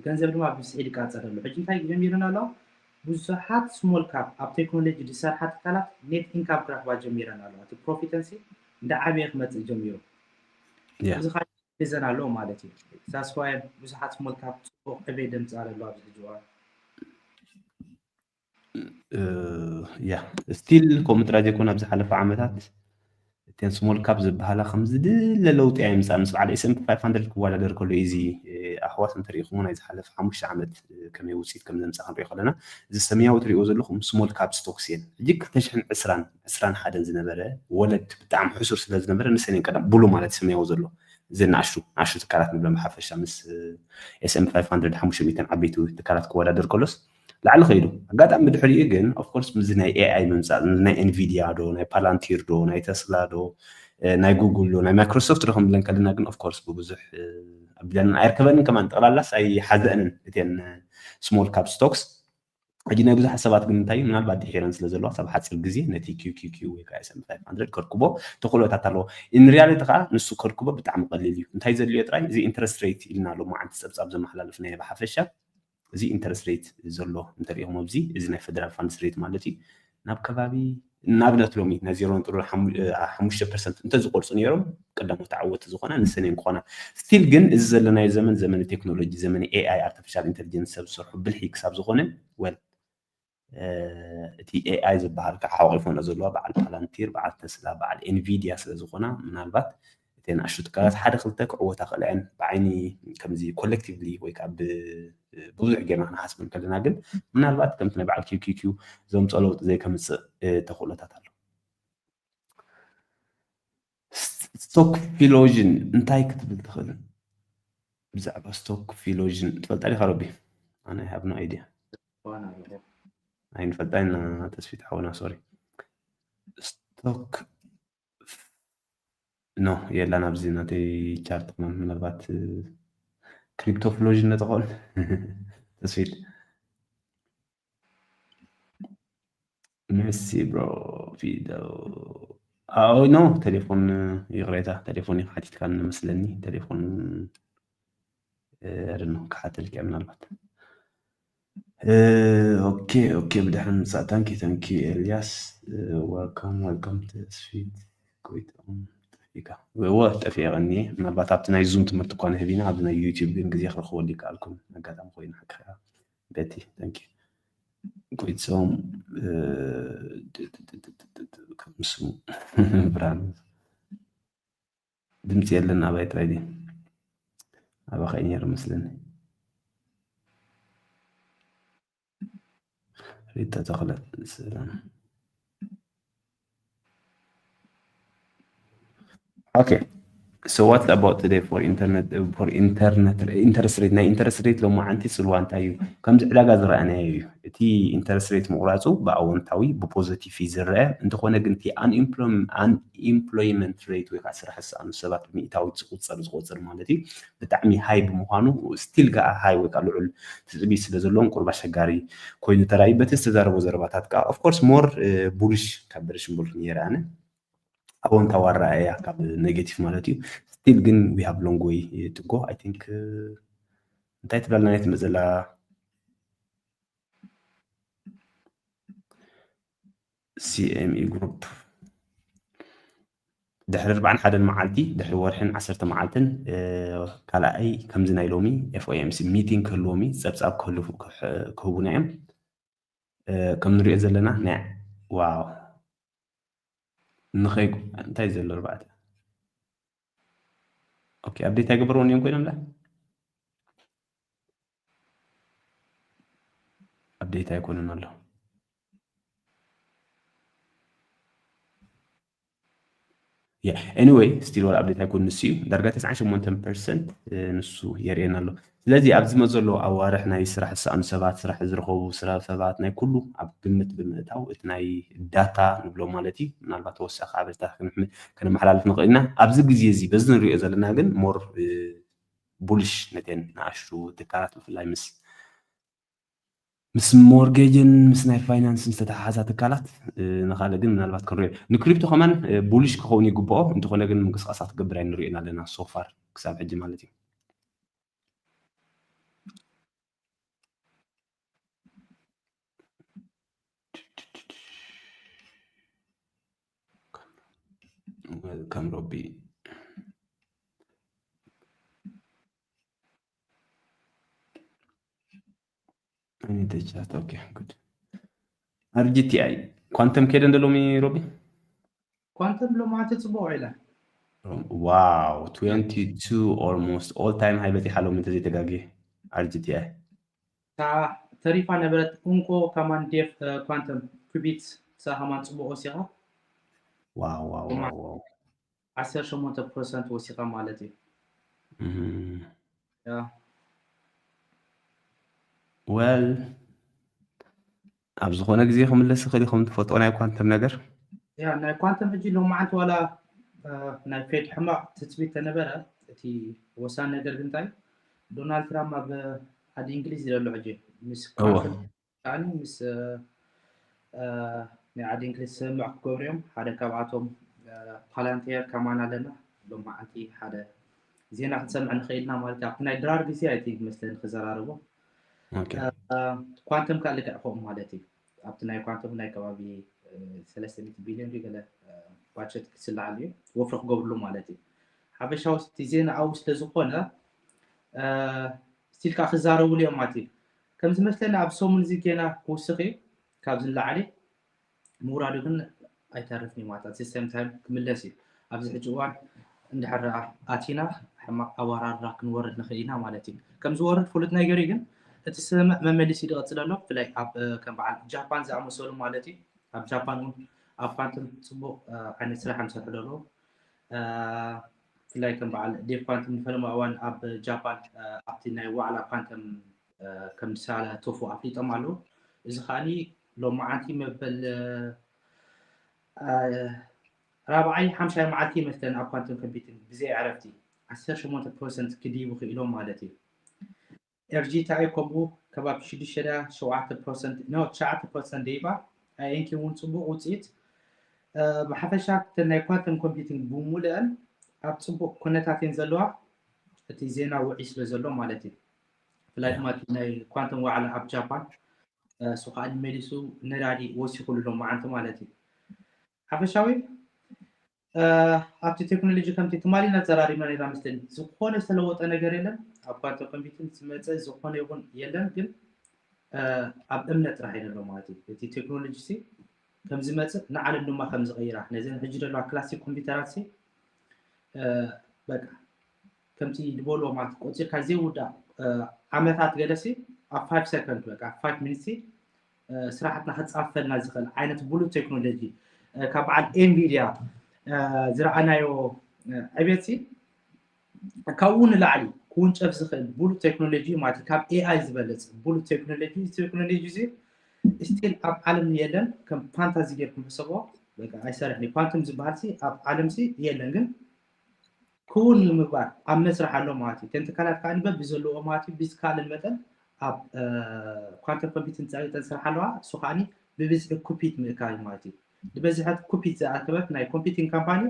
ገንዘብ ድማ ብብዝሒ ይቃፀል ኣሎ ሕጂ እንታይ ጀሚረን ኣለዋ ብዙሓት small cap ኣብ ቴክኖሎጂ ዝሰርሓ ትካላት net income ክረክባ ጀሚረን ኣለዋ እቲ profitance እንዳዓበየ ክመፅእ ጀሚሩ እዚ ሒዘን ኣለዎ ማለት እዩ። That's why ብዙሓት small cap ፅቡቕ ዕቤት ደምፅኣ ዘሎ ኣብዚ ሕጂ እዋን። ያ still ከምኡ ጥራይ ዘይኮነ ኣብ ዝሓለፈ ዓመታት እተን small cap ዝበሃላ ከም ዝድለ ለውጢ ኣየምፅኣን ምስ በዓል S&P five hundred ክወዳደር ከሎ እዩ እዚ ኣሕዋት እንተሪኢኹሞ ናይ ዝሓለፈ ሓሙሽተ ዓመት ከመይ ውፅኢት ከም ዘምፅኣ ክንሪኦ ከለና እዚ ሰማያዊ ትሪእዎ ዘለኹም small cap stocks እየን ሕጂ ክልተ ሽሕን ዕስራን ዕስራን ሓደን ዝነበረ ወለድ ብጣዕሚ ሕሱር ስለ ዝነበረ ንሰን እየን ቀዳም ብሉ ማለት ሰማያዊ ዘሎ እዚ ንኣሽቱ ንኣሽቱ ትካላት ንብሎም ብሓፈሻ ምስ S&P five hundred ሓሙሽተ ሚእትን ዓበይቲ ትካላት ክወዳደር ከሎስ ላዕሊ ከይዱ ኣጋጣሚ ብድሕሪኡ ግን of course ምስዚ ናይ AI ምምፃእ ናይ Nvidia ዶ ናይ Palantir ዶ ናይ Tesla ዶ ናይ Google ዶ ናይ Microsoft ዶ ከም ብለን ከለና ግን of course ብብዙሕ ኣቢለንን ኣይርከበንን ከማን ጠቕላላስ ኣይሓዘአንን እተን small cap stocks ሕጂ ናይ ብዙሓት ሰባት ግን እንታይ እዩ ምናልባት ድሒረን ስለ ዘለዋ ሳብ ሓፂር ግዜ ነቲ QQQ ወይ ከዓ S&P five hundred ከርክቦ ተኽእሎታት ኣለዎ in reality ከዓ ንሱ ከርክቦ ብጣዕሚ ቀሊል እዩ እንታይ ዘድልዮ ጥራይ እዚ interest rate ኢልና ሎማዓንቲ ፀብፃብ ዘመሓላለፍናዮ ብሓፈሻ እዚ interest rate ዘሎ እንተሪኢኹም ኣብዚ፣ እዚ ናይ federal funds rate ማለት እዩ። ናብ ከባቢ ንኣብነት ሎሚ ናይ ዜሮ ነጥቢ ሓሙሽተ ፐርሰንት እንተዝቆርፁ ነይሮም ቀዳሞት ተዓወቲ ዝኾና ንሰን እየን ክኾና። ስቲል ግን እዚ ዘለናዮ ዘመን ዘመን ቴክኖሎጂ፣ ዘመን ኤኣይ፣ ኣርቲፊሻል ኢንተሊጀንስ፣ ሰብ ዝሰርሑ ብልሒ ክሳብ ዝኾነ፣ ወል እቲ ኤኣይ ዝበሃል ከዓ ሓቂፎ ዘለዋ በዓል ፓላንቲር፣ በዓል ተስላ፣ በዓል ኤንቪድያ ስለ ዝኾና፣ ምናልባት እተን ኣሹ ትካላት ሓደ ክልተ ክዕወታ ክእላ እየን። ብዓይኒ ከምዚ ኮሌክቲቭሊ ወይ ከዓ ብብዙሕ ጌርና ክንሓስብ እንከለና ግን፣ ምናልባት ከምቲ ናይ በዓል ኪውኪውኪው ዘምፅኦ ለውጢ ዘይከምፅእ ተኽእሎታት ኣሎ። ስቶክ ፊሎዥን እንታይ ክትብል ትኽእል? ብዛዕባ ስቶክ ፊሎዥን ትፈልጣ ዲኻ ሮቢ? ኣነ I have no idea። ኣይንፈልጣ ኢና ተስፊት ሓውና፣ ሶሪ። ስቶክ ኖ የላን ኣብዚ ናተይ ቻርት፣ ምናልባት ክሪፕቶ ፍሎዥን ነጥቆን ተስፊት። መሲ ብሮ ፊደል። ኣዎ ኖ፣ ቴሌፎን፣ ይቕሬታ፣ ቴሌፎን ኢኻ ሓቲትካኒ መስለኒ። ቴሌፎን፣ I don't know፣ ክሓተልክ እየ ምናልባት። ኦኬ ኦኬ፣ ብድሕሪ ምምፃእ። ታንኪ ታንኪ ኤልያስ። ወልካም ወልካም። ተስፊት ጎይትኦም ጠፊእካ። ወ ጠፊኤ ቀኒየ። ምናልባት ኣብቲ ናይ ዙም ትምህርቲ እኳ ንህብ ኢና፣ ኣብዚ ናይ ዩቲዩብ ግን ግዜ ክረኽበሉ ይከኣልኩን። ኣጋጣሚ ኮይኑ ሓቅኻ። በቲ ታንኪ ጎይትኦም፣ ከም ስሙ ብርሃኑ። ድምፂ የለን። ኣባይ ጥራይ ድዩ? ኣባኸ ነይሩ መስለኒ። ሪታ ተኽለ፣ ሰላም። Okay, so what about today for internet, for internet, interest rate? ናይ interest rate ሎማዓንቲ ፅልዋ እንታይ እዩ? ከምዚ ዕዳጋ ዝረኣናዮ እዩ። እቲ interest rate ምቑራፁ ብኣወንታዊ፣ ብፖዘቲቭ እዩ ዝረአ። እንተኾነ ግን እቲ unemployment፣ unemployment rate ወይ ከዓ ስራሕ ዝሰኣኑ ሰባት ብሚእታዊት ዝቑፀር፣ ዝቑፅር ማለት እዩ፣ ብጣዕሚ ሃይ ብምዃኑ፣ ስቲል ገኣ ሃይ ወይ ከዓ ልዑል ትፅቢት ስለ ዘለዎም ቁሩብ ኣሸጋሪ ኮይኑ ተራእዩ። በቲ ዝተዛረቦ ዘረባታት ከዓ of course more ቡሊሽ ካብ በሪሽ ቡል ነይረ ኣነ። ኣወንታዊ ኣረኣእያ ካብ ኔጌቲቭ ማለት እዩ። ስቲል ግን we have long way to go, I think። እንታይ ትብላለና እያ ትመፅእ ዘላ? ሲኤምኢ ግሩፕ ድሕሪ ኣርባዓን ሓደን መዓልቲ፣ ድሕሪ ወርሕን ዓሰርተ መዓልትን፣ ካልኣይ ከምዚ ናይ ሎሚ ኤፍኦኤምሲ ሚቲንግ ክህልዎም እዩ። ፀብፃብ ክህሉ፣ ክህ-፣ ክህቡና እዮም። ከም ንሪኦ ዘለና ናይ፣ ዋው፣ ንኸይ፣ እንታይ ዘሎ ኣርባዕተ? ኦኬ፣ ኣፕዴት ኣይገበርዎን እዮም ኮይኖም ዳ? ኣፕዴት ኣይኮነን ኣሎ። Yeah, anyway, ስቲል ዋላ ኣፕዴት ኣይኮን፣ ንሱ እዩ ዳርጋ ተስዓን ሸሞንተን ፐርሰንት ንሱ የርእየና ኣሎ። ስለዚ ኣብዚ መ ዘሎ ኣዋርሕ ናይ ስራሕ ዝሰኣኑ ሰባት፣ ስራሕ ዝረኸቡ ስራ ሰባት ናይ ኩሉ ኣብ ግምት ብምእታው እቲ ናይ ዳታ ንብሎ ማለት እዩ። ምናልባት ተወሳኺ ሓበሬታ ክንሕ-፣ ከነመሓላልፍ ንኽእል ኢና። ኣብዚ ግዜ እዚ በዚ ንሪኦ ዘለና ግን ሞር ቡልሽ ነተን ንኣሽቱ ትካላት ብፍላይ ምስ ምስ ሞርጌጅን ምስ ናይ ፋይናንስን ዝተተሓሓዛ ትካላት፣ ንካልእ ግን ምናልባት ክንሪኦ። ንክሪፕቶ ከማን ቡሊሽ ክኸውን ይግብኦ፣ እንተኾነ ግን ምንቅስቃሳት ክገብር ኣይንሪኦን ኣለና ሶፋር ክሳብ ሕጂ ማለት እዩ። Welcome ሮቢ። I need the chat. Okay, good. ኣርጂቲኣይ ኳንተም ከይደ እንደ ሎሚ ሮቢ? ኳንተም ሎማዓንቲ ጽቡቕ ኢለ። ዋው፣ ትዌንቲ ቱ፣ almost all time high በጺሓ ሎሚ እንተዘይተጋግየ ኣርጂቲኣይ። እታ ተሪፋ ነበረት እንኮ ከማን ዴፍ፣ እ፣ ኳንተም ኩቢት፣ እሳ ከማን ጽቡቕ ወሲኻ። ዋው፣ ዋው፣ ዋው፣ ዋው። ዓሰርተ ሸሞንተ ፐርሰንት ወሲኻ ማለት እዩ። እም። ያ። ወል፣ ኣብ ዝኾነ ግዜ ክምለስ ይኽእል እዩ፣ ከም ትፈልጦ ናይ ኳንተም ነገር። ያ፣ ናይ ኳንተም ሕጂ ሎማዓንቲ ዋላ፣ እ፣ ናይ ፌድ ሕማቕ ትጽቢት ተነበረ፣ እቲ ወሳኒ ነገር ግን እንታይ፣ ዶናልድ ትራምፕ ኣብ ዓዲ እንግሊዝ እዩ ዘሎ ሕጂ። ምስ እወ። ኳንተም ከዓኒ ምስ፣ እ፣ እ፣ ናይ ዓዲ እንግሊዝ ስምምዕ ክገብሩ እዮም። ሓደ ካብኣቶም፣ እ፣ ፓላንቴር ከማን ኣለና። ሎማዓንቲ ሓደ ዜና ክንሰምዕ ንኽእል ኢና ማለት እዩ። ኣብቲ ናይ ድራር ግዜ፣ I think፣ መስለኒ ክዘራረቦ። ኳንተም ከዓ ልክዕ ከምኡ ማለት እዩ። ኣብቲ ናይ ኳንተም ናይ ከባቢ ሰለስተ ሚእቲ ቢልዮን ድዩ ገለ ባጀት ክስልዓሉ እዩ፣ ወፍሪ ክገብርሉ ማለት እዩ። ሓበሻዊ እቲ ዜና ኣብኡ ስለዝኾነ ስቲል ከዓ ክዛረብሉ እዮም ማለት እዩ። ከም ዝመስለኒ ኣብ ሰሙን እዚ ጌና ክውስኽ እዩ ካብዚ ንላዕሊ ምውራዱ ግን ኣይተርፍን እዩ ማለት። ኣት ሴም ታይም ክምለስ እዩ። ኣብዚ ሕጂ እዋን እንድሕር ኣቲና ሕማቕ ኣወራርዳ ክንወርድ ንኽእል ኢና ማለት እዩ። ከም ዝወርድ ፍሉጥ ነገር እዩ፣ ግን እቲ ስምምዕ መመሊሱ እዩ ዝቐፅል ኣሎ። ብፍላይ ኣብ ከም በዓል ጃፓን ዝኣመሰሉ ማለት እዩ። ኣብ ጃፓን እውን ኣብ ኳንተም ፅቡቕ ዓይነት ስራሕ እዮም ዝሰርሑ ዘለዉ። ብፍላይ ከም በዓል ዴቭ ኳንተም ንፈለማ እዋን ኣብ ጃፓን ኣብቲ ናይ ዋዕላ ኳንተም ከም ዝሳተፉ ኣፍሊጦም ኣለዉ። እዚ ከዓኒ ሎማዓንቲ መበል ራብዓይ ሓምሻይ መዓልቲ ይመስለን ኣብ ኳንተም ኮምፒቲንግ ብዘይ ዕረፍቲ ዓሰርተ ሸሞንተ ፐርሰንት ክድይቡ ክኢሎም ማለት እዩ። ኤርጂታኢ ከምኡ ከባቢ ሽዱሽተ ሸውዓተ ፐርሰንት ኖ ትሽዓተ ፐርሰንት ደይባ። ኣይኤንኪ እውን ፅቡቕ ውፅኢት። ብሓፈሻ እተን ናይ ኳንተም ኮምፒቲንግ ብሙሉአን ኣብ ፅቡቕ ኩነታት እየን ዘለዋ። እቲ ዜና ውዒ ስለ ዘሎ ማለት እዩ። ብፍላይ ድማ እቲ ናይ ኳንተም ዋዕላ ኣብ ጃፓን እሱ ከዓ መሊሱ ነዳዲ ወሲኹሉ ሎማዓንቲ ማለት እዩ። ሓፈሻዊ ኣብቲ ቴክኖሎጂ ከምቲ ትማሊ እናተዘራሪብና ነይርና መስለኒ። ዝኾነ ዝተለወጠ ነገር የለን። ኣብ ኳንተም ኮምፒቲንግ ዝመፀ ዝኾነ ይኹን የለን፣ ግን ኣብ እምነት ጥራሕ እዩ ዘሎ ማለት እዩ። እቲ ቴክኖሎጂ ሲ ከም ዝመፅእ ንዓለም ድማ ከም ዝቐይራ ነዘን ሕጂ ዘለዋ ክላሲክ ኮምፒውተራት ሲ በቃ ከምቲ ዝበልዎ ማለት ቆፂርካ ዘይውዳእ ዓመታት ገለሲ ኣብ ፋይቭ ሰከንድ በቃ ኣብ ፋይቭ ሚኒትስ ስራሕትና ክፃፈልና ዝኽእል ዓይነት ብሉፅ ቴክኖሎጂ ካብ በዓል ኤንቪድያ ዝረኣናዮ ዕቤት ሲ ካብኡ ንላዕሊ ክውንጨፍ ዝኽእል ብሉፅ ቴክኖሎጂ ማለት እዩ። ካብ ኤኣይ ዝበለፅ ብሉፅ ቴክኖሎጂ። እዚ ቴክኖሎጂ እዚ ስቲል ኣብ ዓለም የለን። ከም ፋንታዚ ጌርኩም ሕሰቦ። በቃ ኣይሰርሕን እዩ። ኳንቱም ዝበሃል ሲ ኣብ ዓለም ሲ የለን፣ ግን ክውን ንምግባር ኣብ መስርሕ ኣሎ ማለት እዩ። እተን ትካላት ከዓ በቢ ዘለዎ ማለት እዩ ብዝከኣለን መጠን ኣብ ኳንተም ኮምፒቲንግ ፀቂጠን ስራሕ ኣለዋ። እሱ ከዓ ብብዝሒ ኩፒት ምእካብ እዩ ማለት እዩ። ዝበዝሐት ኩፒት ዝኣከበት ናይ ኮምፒቲንግ ካምፓኒ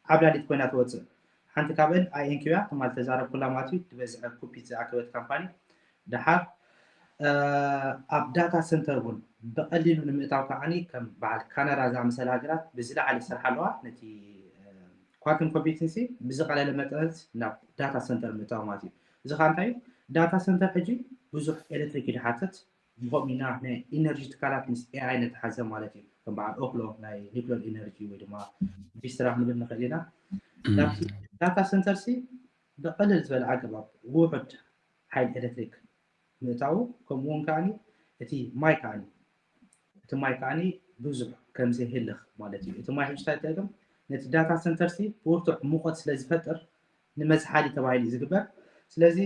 ዓብላሊት ኮይና ትወፅእ። ሓንቲ ካብአን ኣይኤንኪው እያ፣ ትማል ተዛረብኩላ ማለት እዩ። ዝበዝሐ ኩፒት ዝኣከበት ካምፓኒ ደሓር ኣብ ዳታ ሰንተር እውን ብቐሊሉ ንምእታው ከዓኒ ከም በዓል ካናዳ ዝኣመሰለ ሃገራት ብዝለዓለ ይሰርሓ ኣለዋ። ነቲ ኳንተም ኮምፒቲንግ ሲ ብዝቐለለ መጠነት ናብ ዳታ ሰንተር ምእታው ማለት እዩ። እዚ ከዓ እንታይ እዩ? ዳታ ሰንተር ሕጂ ብዙሕ ኤሌክትሪክ እዩ ዝሓትት። ብኸምኡ ኢና ናይ ኢነርጂ ትካላት ምስ ኤኣይ ነተሓዘ ማለት እዩ። ከም በዓል ኦክሎ ናይ ኒክለር ኢነርጂ ወይ ድማ ቪስትራ ክንብል ንኽእል ኢና። ናብቲ ዳታ ሰንተር ሲ ብቐለል ዝበለ ኣገባብ ውሑድ ሓይሊ ኤሌክትሪክ ምእታዉ፣ ከምኡ እውን ከዓኒ እቲ ማይ ከዓኒ እቲ ማይ ከዓኒ ብዙሕ ከም ዘይህልኽ ማለት እዩ። እቲ ማይ ሕጂ እንታይ ይጠቅም? ነቲ ዳታ ሰንተር ሲ ብርቱዕ ሙቐት ስለ ዝፈጥር ንመዝሓሊ ተባሂሉ እዩ ዝግበር። ስለዚ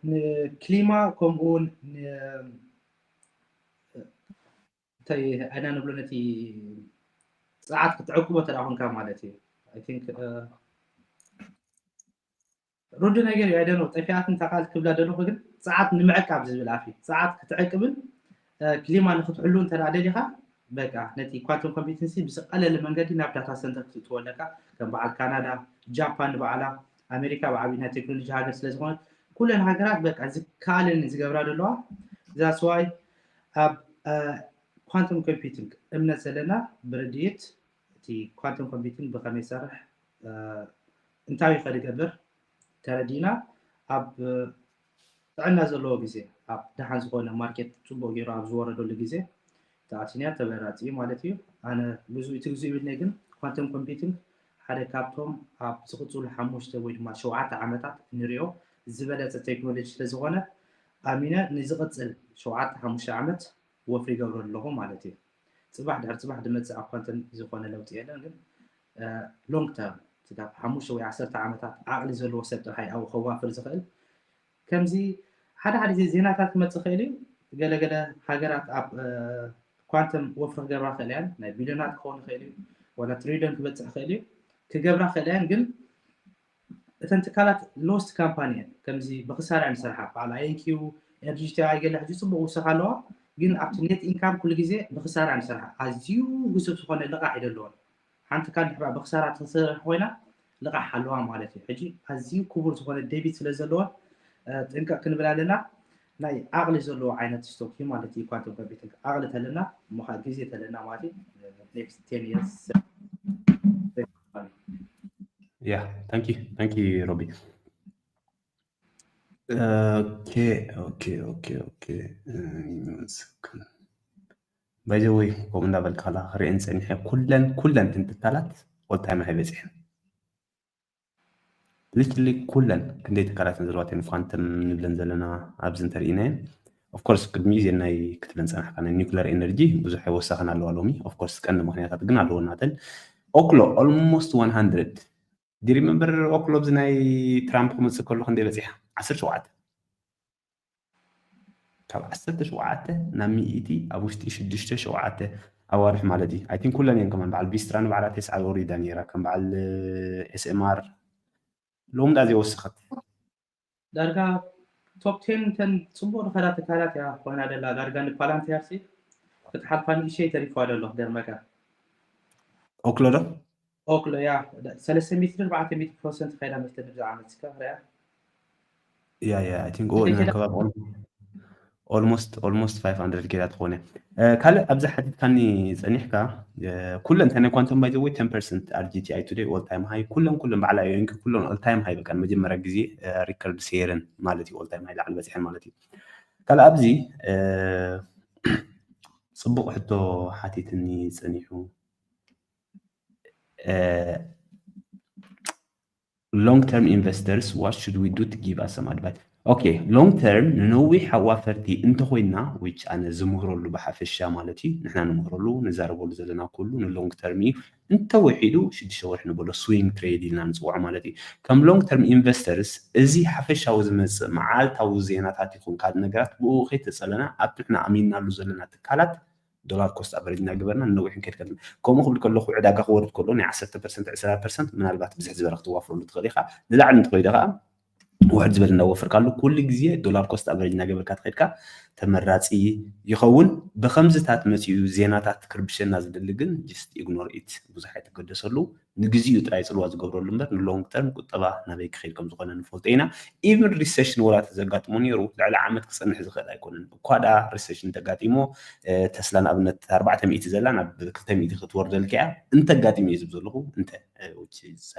ንክሊማ ከምኡ እውን እንታይ ኣይና ንብሎ ነቲ ፀዓት ክትዕቅቦ ተደኣ ኮንካ ማለት እዩ። I think ሩድ ነገር እዩ። I don't know ጠፊኣት እንታይ ቃል ክብላ ደለኹ፣ ግን ፀዓት ንምዕቃብ ዝብል ኣፍ እዩ። ፀዓት ክትዕቅብን ክሊማ ንክትሕሉ እንተ ደኣ ደሊኻ በቃ ነቲ ኳንተም ኮምፒቲንግ ሲ ብዝቐለለ መንገዲ ናብ ዳታ ሰንተር ክትእትዎ ኣለካ። ከም በዓል ካናዳ፣ ጃፓን ንባዕላ፣ ኣሜሪካ ብዓብዪ ናይ ቴክኖሎጂ ሃገር ስለ ዝኾነት ኩለን ሃገራት በቃ ዝከኣለን ዝገብራ ዘለዋ። That's why ኣብ ኳንተም ኮምፒቲንግ እምነት ዘለና ብርድኢት እቲ ኳንተም ኮምፒቲንግ ብኸመይ ይሰርሕ እንታይ እዩ ከድገብር ተረዲእና ኣብ ጥዕና ዘለዎ ግዜ ኣብ ደሓን ዝኾነ ማርኬት ፅቡቅ ገይሩ ኣብ ዝወረደሉ ግዜ ተኣቲንያ ተበራፂ ማለት እዩ። ኣነ ብዙ እቲ ግዜ ይብልኒ ግን ኳንተም ኮምፒቲንግ ሓደ ካብቶም ኣብ ዝቕፅሉ ሓሙሽተ ወይ ድማ ሸውዓተ ዓመታት ንሪኦ ዝበለፀ ቴክኖሎጂ ስለዝኾነ ኣሚነ ንዝቕፅል ሸውዓተ ሓሙሽተ ዓመት ወፍሪ ይገብሮ ኣለኹ ማለት እዩ። ፅባሕ ድሕሪ ፅባሕ ድመፅእ ኣብ ኳንተም ዝኾነ ለውጢ የለን፣ ግን ሎንግ ተርም ካብ ሓሙሽተ ወይ ዓሰርተ ዓመታት ዓቕሊ ዘለዎ ሰብ ጥራሕ ኣብኡ ከዋፍር ዝኽእል። ከምዚ ሓደ ሓደ ዜናታት ክመፅእ ይኽእል እዩ። ገለገለ ሃገራት ኣብ ኳንተም ወፍሪ ክገብራ ክእል እያን፣ ናይ ቢልዮናት ክኸውን ይኽእል እዩ፣ ዋላ ትሪልዮን ክበፅሕ ይኽእል እዩ። ክገብራ ክእል እያን፣ ግን እተን ትካላት ሎስት ካምፓኒ እየን። ከምዚ ብክሳራ እየን ዝሰርሓ። በዓል ኣይኤንኪው፣ ኤርጂቲኣይ ገለ ሕጂ ፅቡቅ ውሰኽ ኣለዋ፣ ግን ኣብቲ ኔት ኢንካም ኩሉ ግዜ ብክሳራ እየን ዝሰርሓ። ኣዝዩ ውሱብ ዝኾነ ልቓሕ እዩ ዘለወን። ሓንቲ ትካል ድሕር ብክሳራ ትሰርሕ ኮይና ልቓሕ ኣለዋ ማለት እዩ። ሕጂ ኣዝዩ ክቡር ዝኾነ ዴቢት ስለ ዘለወን ጥንቀቕ ክንብል ኣለና። ናይ ዓቕሊ ዘለዎ ዓይነት ስቶክ እዩ ማለት እዩ። ኳንተም ኮምፒውቲንግ ዓቕሊ ተለና እሞ ከዓ ግዜ ተለና ማለት እዩ። Next ten years። Yeah, thank you, thank you, Robbie. Okay, okay, okay, okay. By the way, ከምኡ እንዳበልካ ከላ ክርእየን ፀኒሐ ኩለን ኩለን ትካላት all time high በፂሐን። Literally ኩለን ክንደይ ትካላት ዘለዋት ኳንተም ንብለን ዘለና ኣብዚ እንተርኢናየን። Of course ቅድሚ እዚ ናይ ክትብለን ፀናሕካ ናይ nuclear energy ብዙሕ ኣይወሰኸን ኣለዋ ሎሚ። Of course ቀንዲ ምክንያታት ግን ኣለዎ ናተን። ኦክሎ almost one hundred። Do you remember ኦክሎ ኣብዚ ናይ ትራምፕ ክመፅእ ከሎ ክንደይ በፂሓ? ዓሰርተ ሸውዓተ። ካብ ዓሰርተ ሸውዓተ ናብ ሚእቲ ኣብ ውሽጢ ሽዱሽተ ሸውዓተ ኣዋርሕ ማለት እዩ። I think ኩለን እየን ከማን በዓል ቪስትራ ንባዕላ ተስዓ ወሪዳ ነይራ ከም በዓል SMR ሎምዳ ዘይወሰኸት። ዳርጋ top ten ተን ፅቡቅ ዝኸዳ ትካላት እያ ኮይና ደላ። ዳርጋ ንፓላንቲር ሲ ክትሓልፋ ንእሽተይ ተሪፍዋ ደሎ ክገርመካ። ኦክሎ ዶ? ኦክሎ ያ ሰለስተ ሚእቲ ኣርባዕተ ሚእቲ ፐርሰንት ከይዳ መስተብር ዝዓመት ስካ ክሪኣ። Yeah, yeah, I think ከባቢ almost almost five hundred ጌራ ትኾነ። ካልእ ኣብዚ ሓቲትካኒ ፀኒሕካ ኩለን ተነ ኳንቶም by the way ten percent are GTI today all time high ኩለን ኩለን በዓላ ዮንኪ ኩለን all time high በቃ መጀመርያ ግዜ ሪከርድ ሴርን ማለት እዩ። All time high ላዕሊ በፂሐን ማለት እዩ። ካልእ ኣብዚ ፅቡቅ ሕቶ ሓቲትኒ ፀኒሑ። Long term investors, what should we do to give us some advice? Okay, long term ንነዊሕ ኣዋፈርቲ እንተኮይና which ኣነ ዝምህረሉ ብሓፈሻ ማለት እዩ ንሕና ንምህረሉ ንዛረበሉ ዘለና ኩሉ ን long term እዩ። እንተወሒዱ ሽዱሽተ ወርሒ ንበሎ swing trade ኢልና ንፅውዖ ማለት እዩ። ከም long term investors እዚ ሓፈሻዊ ዝመፅእ መዓልታዊ ዜናታት ይኹን ካልእ ነገራት ብኡ ከይተፀለና ኣብቲ ንሕና ኣሚንናሉ ዘለና ትካላት dollar cost average እናገበርና ንነዊሕ ክንከይድ ከለና ከምኡ ክብል ከለኹ ዕዳጋ ክወርድ ከሎ ናይ ዓሰርተ ፐርሰንት ዕስራ ፐርሰንት ምናልባት ብዝሕ ዝበለ ክትዋፍረሉ ትኽእል ኢኻ። ንላዕሊ እንትኸይደ ከዓ ውሕድ ዝበለ እናወፈርካሉ ኩሉ ግዜ dollar cost average እናገበርካ ትኸድካ ተመራፂ ይኸውን። ብከምዝታት መፂኡ ዜናታት ክርብሸና ዝደሊ ግን just ignore it ብዙሕ ኣይትገደሰሉ። ንግዚኡ ጥራይ ፅልዋ ዝገብረሉ እምበር ን long term ቁጠባ ናበይ ክኸይድ ከም ዝኾነ ንፈልጦ ኢና። Even recession ወላ ተዘጋጥሞ ነይሩ ልዕሊ ዓመት ክፀንሕ ዝኽእል ኣይኮነን። እኳ ደኣ recession ተጋጢሞ ተስላ ንኣብነት ኣርባዕተ ሚእቲ ዘላ ናብ ክልተ ሚእቲ ክትወርደልካ እያ እንተጋጢሙ እዩ ዝብ ዘለኹ እንተ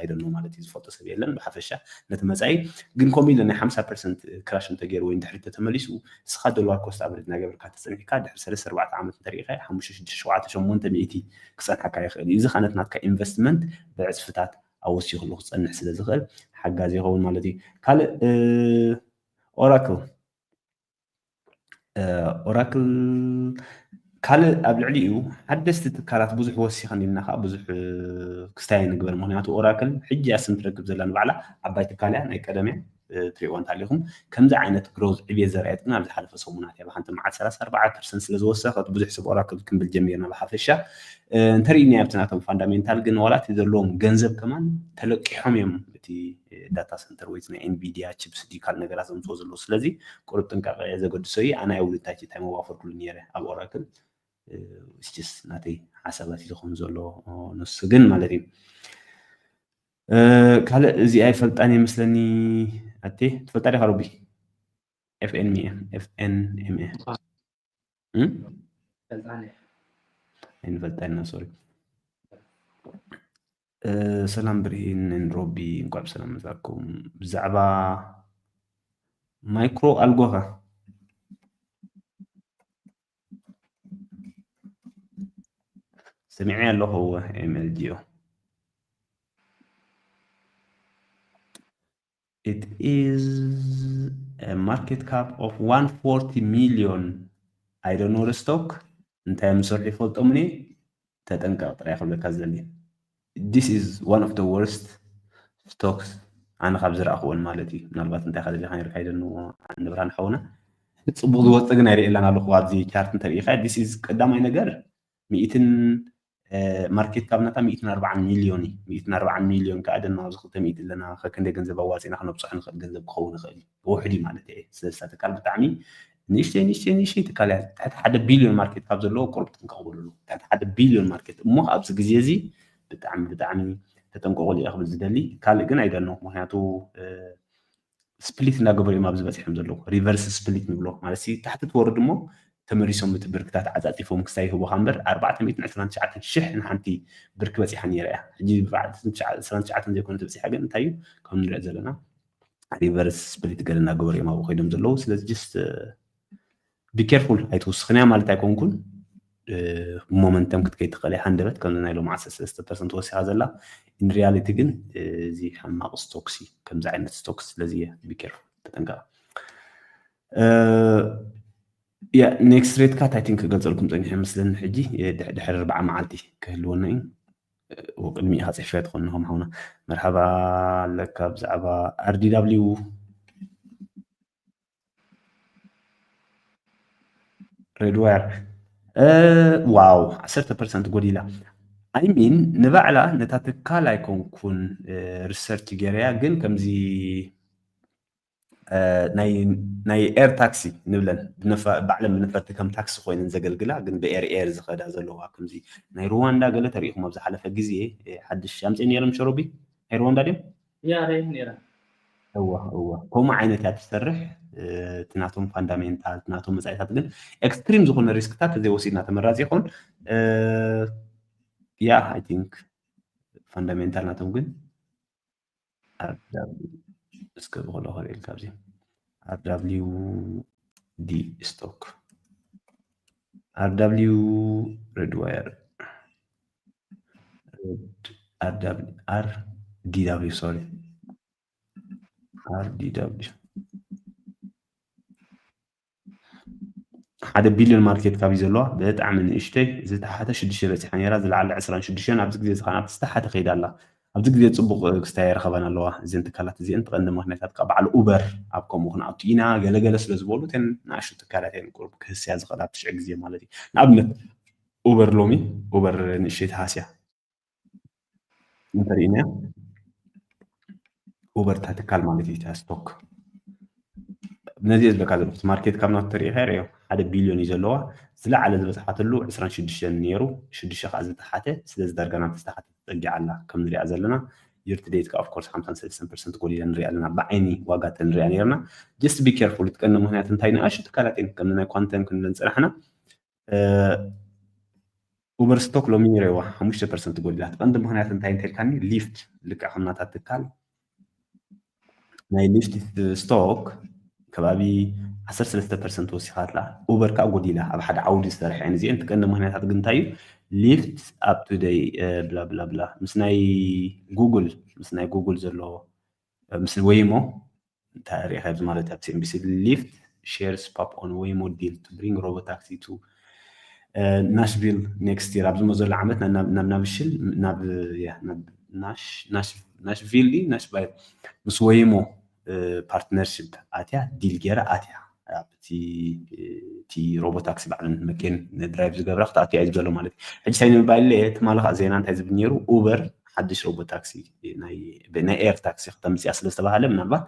I don't know ማለት እዩ ዝፈልጦ ሰብ የለን። ብሓፈሻ ነቲ መፃኢ ግን ከምኡ ኢለ ናይ ሓምሳ ፐርሰንት crash እንተገይሩ ወይ ንድሕሪት ተተመሊሱ እስኻ dollar cost average እናገበርካ ተፀኒሕካ ድሕሪ ሰለስተ ኣርባዕተ ዓመት እንተሪኢኻ ሓሙሽተ ሽዱሽተ ሸውዓተ ሸሞንተ ሚእቲ ክፀንሓካ ይኽእል እዩ። እዚ ከነት ናትካ investment ብዕፅፍታት ኣወሲኽሉ ክፀንሕ ስለ ዝኽእል ሓጋዚ ይኸውን ማለት እዩ። ካልእ Oracle Oracle ካልእ ኣብ ልዕሊኡ ሓደስቲ ትካላት ብዙሕ ወሲኸን ኢልና ከዓ ብዙሕ ክስታይ ንግበር። ምክንያቱ Oracle ሕጂ እያ ስም ትረክብ ዘላ ንባዕላ ዓባይ ትካል እያ ናይ ቀደም እያ። ትሪእዋ እንተሃሊኹም ከምዚ ዓይነት growth ዕብየት ዘርኣየት ግን ኣብ ዝሓለፈ ሰሙናት እያ ብሓንቲ መዓት ሰላሳ ኣርባዕተ ፐርሰንት ስለ ዝወሰኸት ብዙሕ ሰብ Oracle ክንብል ጀሚርና። ብሓፈሻ እንተሪእናዮ ኣብቲ ናቶም fundamental ግን ዋላ እቲ ዘለዎም ገንዘብ ከማን ተለቂሖም እዮም እቲ data center ወይ ናይ Nvidia chips ድዩ ካልእ ነገራት ዘምፅኦ ዘለዉ። ስለዚ ቁሩብ ጥንቃቐ ዘገድሶ እዩ። ኣነ ኣይውድታች እንታይ መዋፈርኩሉ ነይረ ኣብ Oracle just ናተይ ሓሳባት እዩ ዝኾን ዘሎ ንሱ ግን ማለት እዩ። ካልእ እዚኣ ይፈልጣን ይመስለኒ። ኣቴ ትፈልጣ ዲኻ ሮቢ? FNMA FNMA ኣይንፈልጣ ኢና። ሶሪ። ሰላም ብርሂን ን ሮቢ እንኳዕ ብሰላም መጻኩም። ብዛዕባ ማይክሮ ኣልጎ ኸ ሰሚዐ ኣለኹ። MLGO it is a market cap of one forty million። I don't know the stock እንታይ እዮም ዝሰርሑ ይፈልጦም እኔ ተጠንቀቕ ጥራይ ክብለካ ዝደሊ። This is one of the worst stocks ኣነ ካብ ዝረኣኽወን ማለት እዩ። ምናልባት እንታይ ከደሊኻ ነርካ ይደንዎ ንብርሃን ሓውና ጽቡቅ ዝወፀ ግን ኣይርእየላን ኣለኹ ኣብዚ ቻርት እንተሪኢኻ። This is ቀዳማይ ነገር ሚእትን ማርኬት ካብ ናታ ሚእትን ኣርባዓን ሚልዮን እዩ። ሚእትን ኣርባዓን ሚልዮን ከዓ ደና ኣብዚ ክልተ ሚእቲ ኣለና ከክንደይ ገንዘብ ኣዋፂና ክነብፅሖ ንኽእል ገንዘብ ክኸውን ይኽእል እዩ። ውሕድ እዩ ማለት እየ። ስለዚ እታ ትካል ብጣዕሚ ንእሽተይ ንእሽተይ ንእሽተይ ትካል እያ። ትሕቲ ሓደ ቢልዮን ማርኬት ካብ ዘለዎ ቁሩብ ጥንቀቕ በልሉ። ትሕቲ ሓደ ቢልዮን ማርኬት እሞ ኣብዚ ግዜ እዚ ብጣዕሚ ብጣዕሚ ተጠንቀቑሉ እየ ክብል ዝደሊ። ካልእ ግን ኣይደኖ ምክንያቱ ስፕሊት እናገበሩ እዮም ኣብዚ በፂሖም ዘለዉ። ሪቨርስ ስፕሊት ንብሎ ማለት ሲ ታሕቲ ትወርድ እሞ ተመሊሶም እቲ ብርክታት ዓፃፂፎም ክስታይ ይህቡኻ እምበር ኣርባዕተ ሚእትን ዕስራን ትሽዓተን ሽሕ ንሓንቲ ብርኪ በፂሓ ነይራ እያ። ሕጂ ዕስራን ትሽዓተን ዘይኮነ ተበፂሓ ግን እንታይ እዩ ከም ንሪኦ ዘለና ሪቨርስ ስፕሊት ገለ እናገበሩ እዮም ኣብኡ ኮይኖም ዘለዉ። ስለዚ just be careful ኣይትውስኽንያ ማለት ኣይኮንኩን። ሞመንተም ክትከይድ ትኽእል እያ ሃንደበት ከምዚ ናይ ሎም ዓሰርተ ሰለስተ ፐርሰንት ወሲኻ ዘላ in reality ግን እዚ ሕማቕ ስቶክሲ ከምዚ ዓይነት ስቶክስ ስለዚ እየ be careful ተጠንቀቕ። ያ ኔክስት ሬት ካት I think ክገልፀልኩም ፀኒሐ መስለኒ ሕጂ ድሕሪ ኣርባዓ መዓልቲ ክህልወና እዩ። ቅድሚኡ ኢኻ ፅሕፍያ ትኾን ንኹም ሓውና መርሓባ ኣለካ ብዛዕባ RDW ሬድዋየር ዋው ዓሰርተ ፐርሰንት ጎዲላ። I mean ንባዕላ ነታ ትካል ኣይኮንኩን ሪሰርች ገይረያ ግን ከምዚ ናይ ኤር ታክሲ ንብለን ባዕለን ብነፈርቲ ከም ታክሲ ኮይነን ዘገልግላ ግን ብኤር ኤር ዝኸዳ ዘለዋ ከምዚ ናይ ሩዋንዳ ገለ ተሪኢኹም ኣብ ዝሓለፈ ግዜ ሓድሽ ኣምፅእ ነይሮም ሸሮቢ ናይ ሩዋንዳ ድዮም ያ ሬ ነይራ እዋ እዋ ከምኡ ዓይነት እያ ትሰርሕ እቲ ናቶም ፋንዳሜንታል እቲ ናቶም መፃኢታት ግን ኤክስትሪም ዝኾነ ሪስክታት ተዘይወሲድና ተመራፂ ይኸውን ያ I think ፋንዳሜንታል ናቶም ግን እስከ ብክሎ ክርእየልካ ኣብዚ RWD stock RW Redwire RDW sorry RDW ሓደ ቢልዮን ማርኬት ካፕ እዩ ዘለዋ ብጣዕሚ ንእሽተይ ዝተሓተ ሽዱሽተ በፂሓ ነራ ዝለዓለ ዕስራን ሽዱሽተን ኣብዚ ግዜ ዝኸዓ ዝተሓተ ከይዳ ኣላ ኣብዚ ግዜ ፅቡቅ ክስታይ ኣይረኸባን ኣለዋ እዘን ትካላት እዚአን ትቐንዲ ምክንያታት ካብ በዓል ኡበር ኣብ ከምኡ ክንኣቱ ኢና ገለገለ ስለ ዝበሉ እተን ንኣሽቱ ትካላት እየን ቁሩብ ክህስያ ዝኽእላ ትሽዐ ግዜ ማለት እዩ ንኣብነት ኡበር ሎሚ ኡበር ንእሽተይ ተሃስያ እንተሪእናዮ ኡበር እታ ትካል ማለት እዩ እታ ስቶክ ነዚ እየ ዝብለካ ዘለኹ ማርኬት ካብ ናቱ ተሪኢኻ ርዮ ሓደ ቢልዮን እዩ ዘለዋ ዝለዓለ ዝበፅሓትሉ ዕስራን ሽዱሽተን ነይሩ ሽዱሽተ ከዓ ዝተሓተ ስለዚ ዳርጋ ናብ ዝተሓተ ተፀጊዓ ኣላ ከም ንሪኣ ዘለና year to date ከዓ of course ሓምሳን ሰለስተን ፐርሰንት ጎዲላ ንሪኣ ኣለና ብዓይኒ ዋጋ ተንሪኣ ነርና just be careful ትቀንዲ ምክንያት እንታይ ንኣሽቱ ትካላት እየን ከም ናይ ኳንተም ክንብለን ፅናሕና ኡበር ስቶክ ሎሚ ነይረዋ ሓሙሽተ ፐርሰንት ጎዲላ ቀንዲ ምክንያት እንታይ እንተልካኒ ሊፍት ልክዕ ከም ናታ ትካል ናይ ሊፍት ስቶክ ከባቢ ዓሰርተ ሰለስተ ፐርሰንት ወሲኻትላ ኡበር ከዓ ጎዲላ ኣብ ሓደ ዓውዲ ዝሰርሐ እየን እዚአን ትቀንዲ ምክንያታት ግን እንታይ እዩ ሊፍት ኣብ ቱደይ ብላ ብላ ብላ ምስ ናይ ጉግል ምስ ናይ ጉግል ዘሎ ምስ ወይሞ እንታይ ሪኢኻ ኣብዚ ማለት ኣብ CNBC lift shares pop on Waymo deal to bring robotaxi to ናሽቪል next year ኣብ ዝመዘሉ ዓመት ናብ ናሽቪል ናብ ናሽቪል ናሽቪል ምስ ወይሞ ፓርትነርሽፕ ኣትያ ዲል ገይራ ኣትያ ኣብቲ እቲ ሮቦታክሲ ባዕለን መኬን ድራይቭ ዝገብራ ክትኣትያ እዩ ዘሎ ማለት እዩ ሕጂ ሳይ ንምባል ትማሊ ከዓ ዜና እንታይ ዝብል ነይሩ ኡበር ሓድሽ ሮቦት ታክሲ ናይ ኤር ታክሲ ክተምፅያ ስለ ዝተባሃለ ምናልባት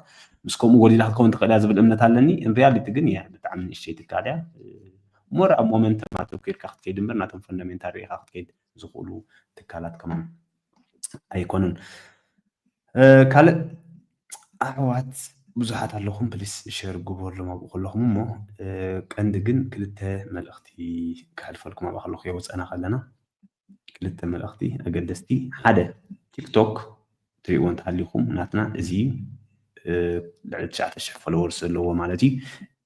ምስ ከምኡ ጎዲላ ክትከውን ትኽእል እያ ዝብል እምነት ኣለኒ ሪያሊቲ ግን እያ ብጣዕሚ ንእሽተይ ትካል እያ ሞር ኣብ ሞመንተም ኣተኪርካ ክትከይድ እምበር ናቶም ፈንዳሜንታል ርኢካ ክትከይድ ዝኽእሉ ትካላት ከማን ኣይኮኑን ካልእ ኣሕዋት ብዙሓት ኣለኹም ፕሊስ ሸር ግበሩሎም ኣብኡ ከለኹም እሞ ቀንዲ ግን ክልተ መልእኽቲ ክሕልፈልኩም ኣብኣ ከለኹ የውፀና ከለና ክልተ መልእኽቲ ኣገደስቲ ሓደ ቲክቶክ ትሪእዎ እንተሃሊኹም ናትና እዚ ልዕሊ ትሽዓተ ሽሕ ፎሎወርስ ዘለዎ ማለት እዩ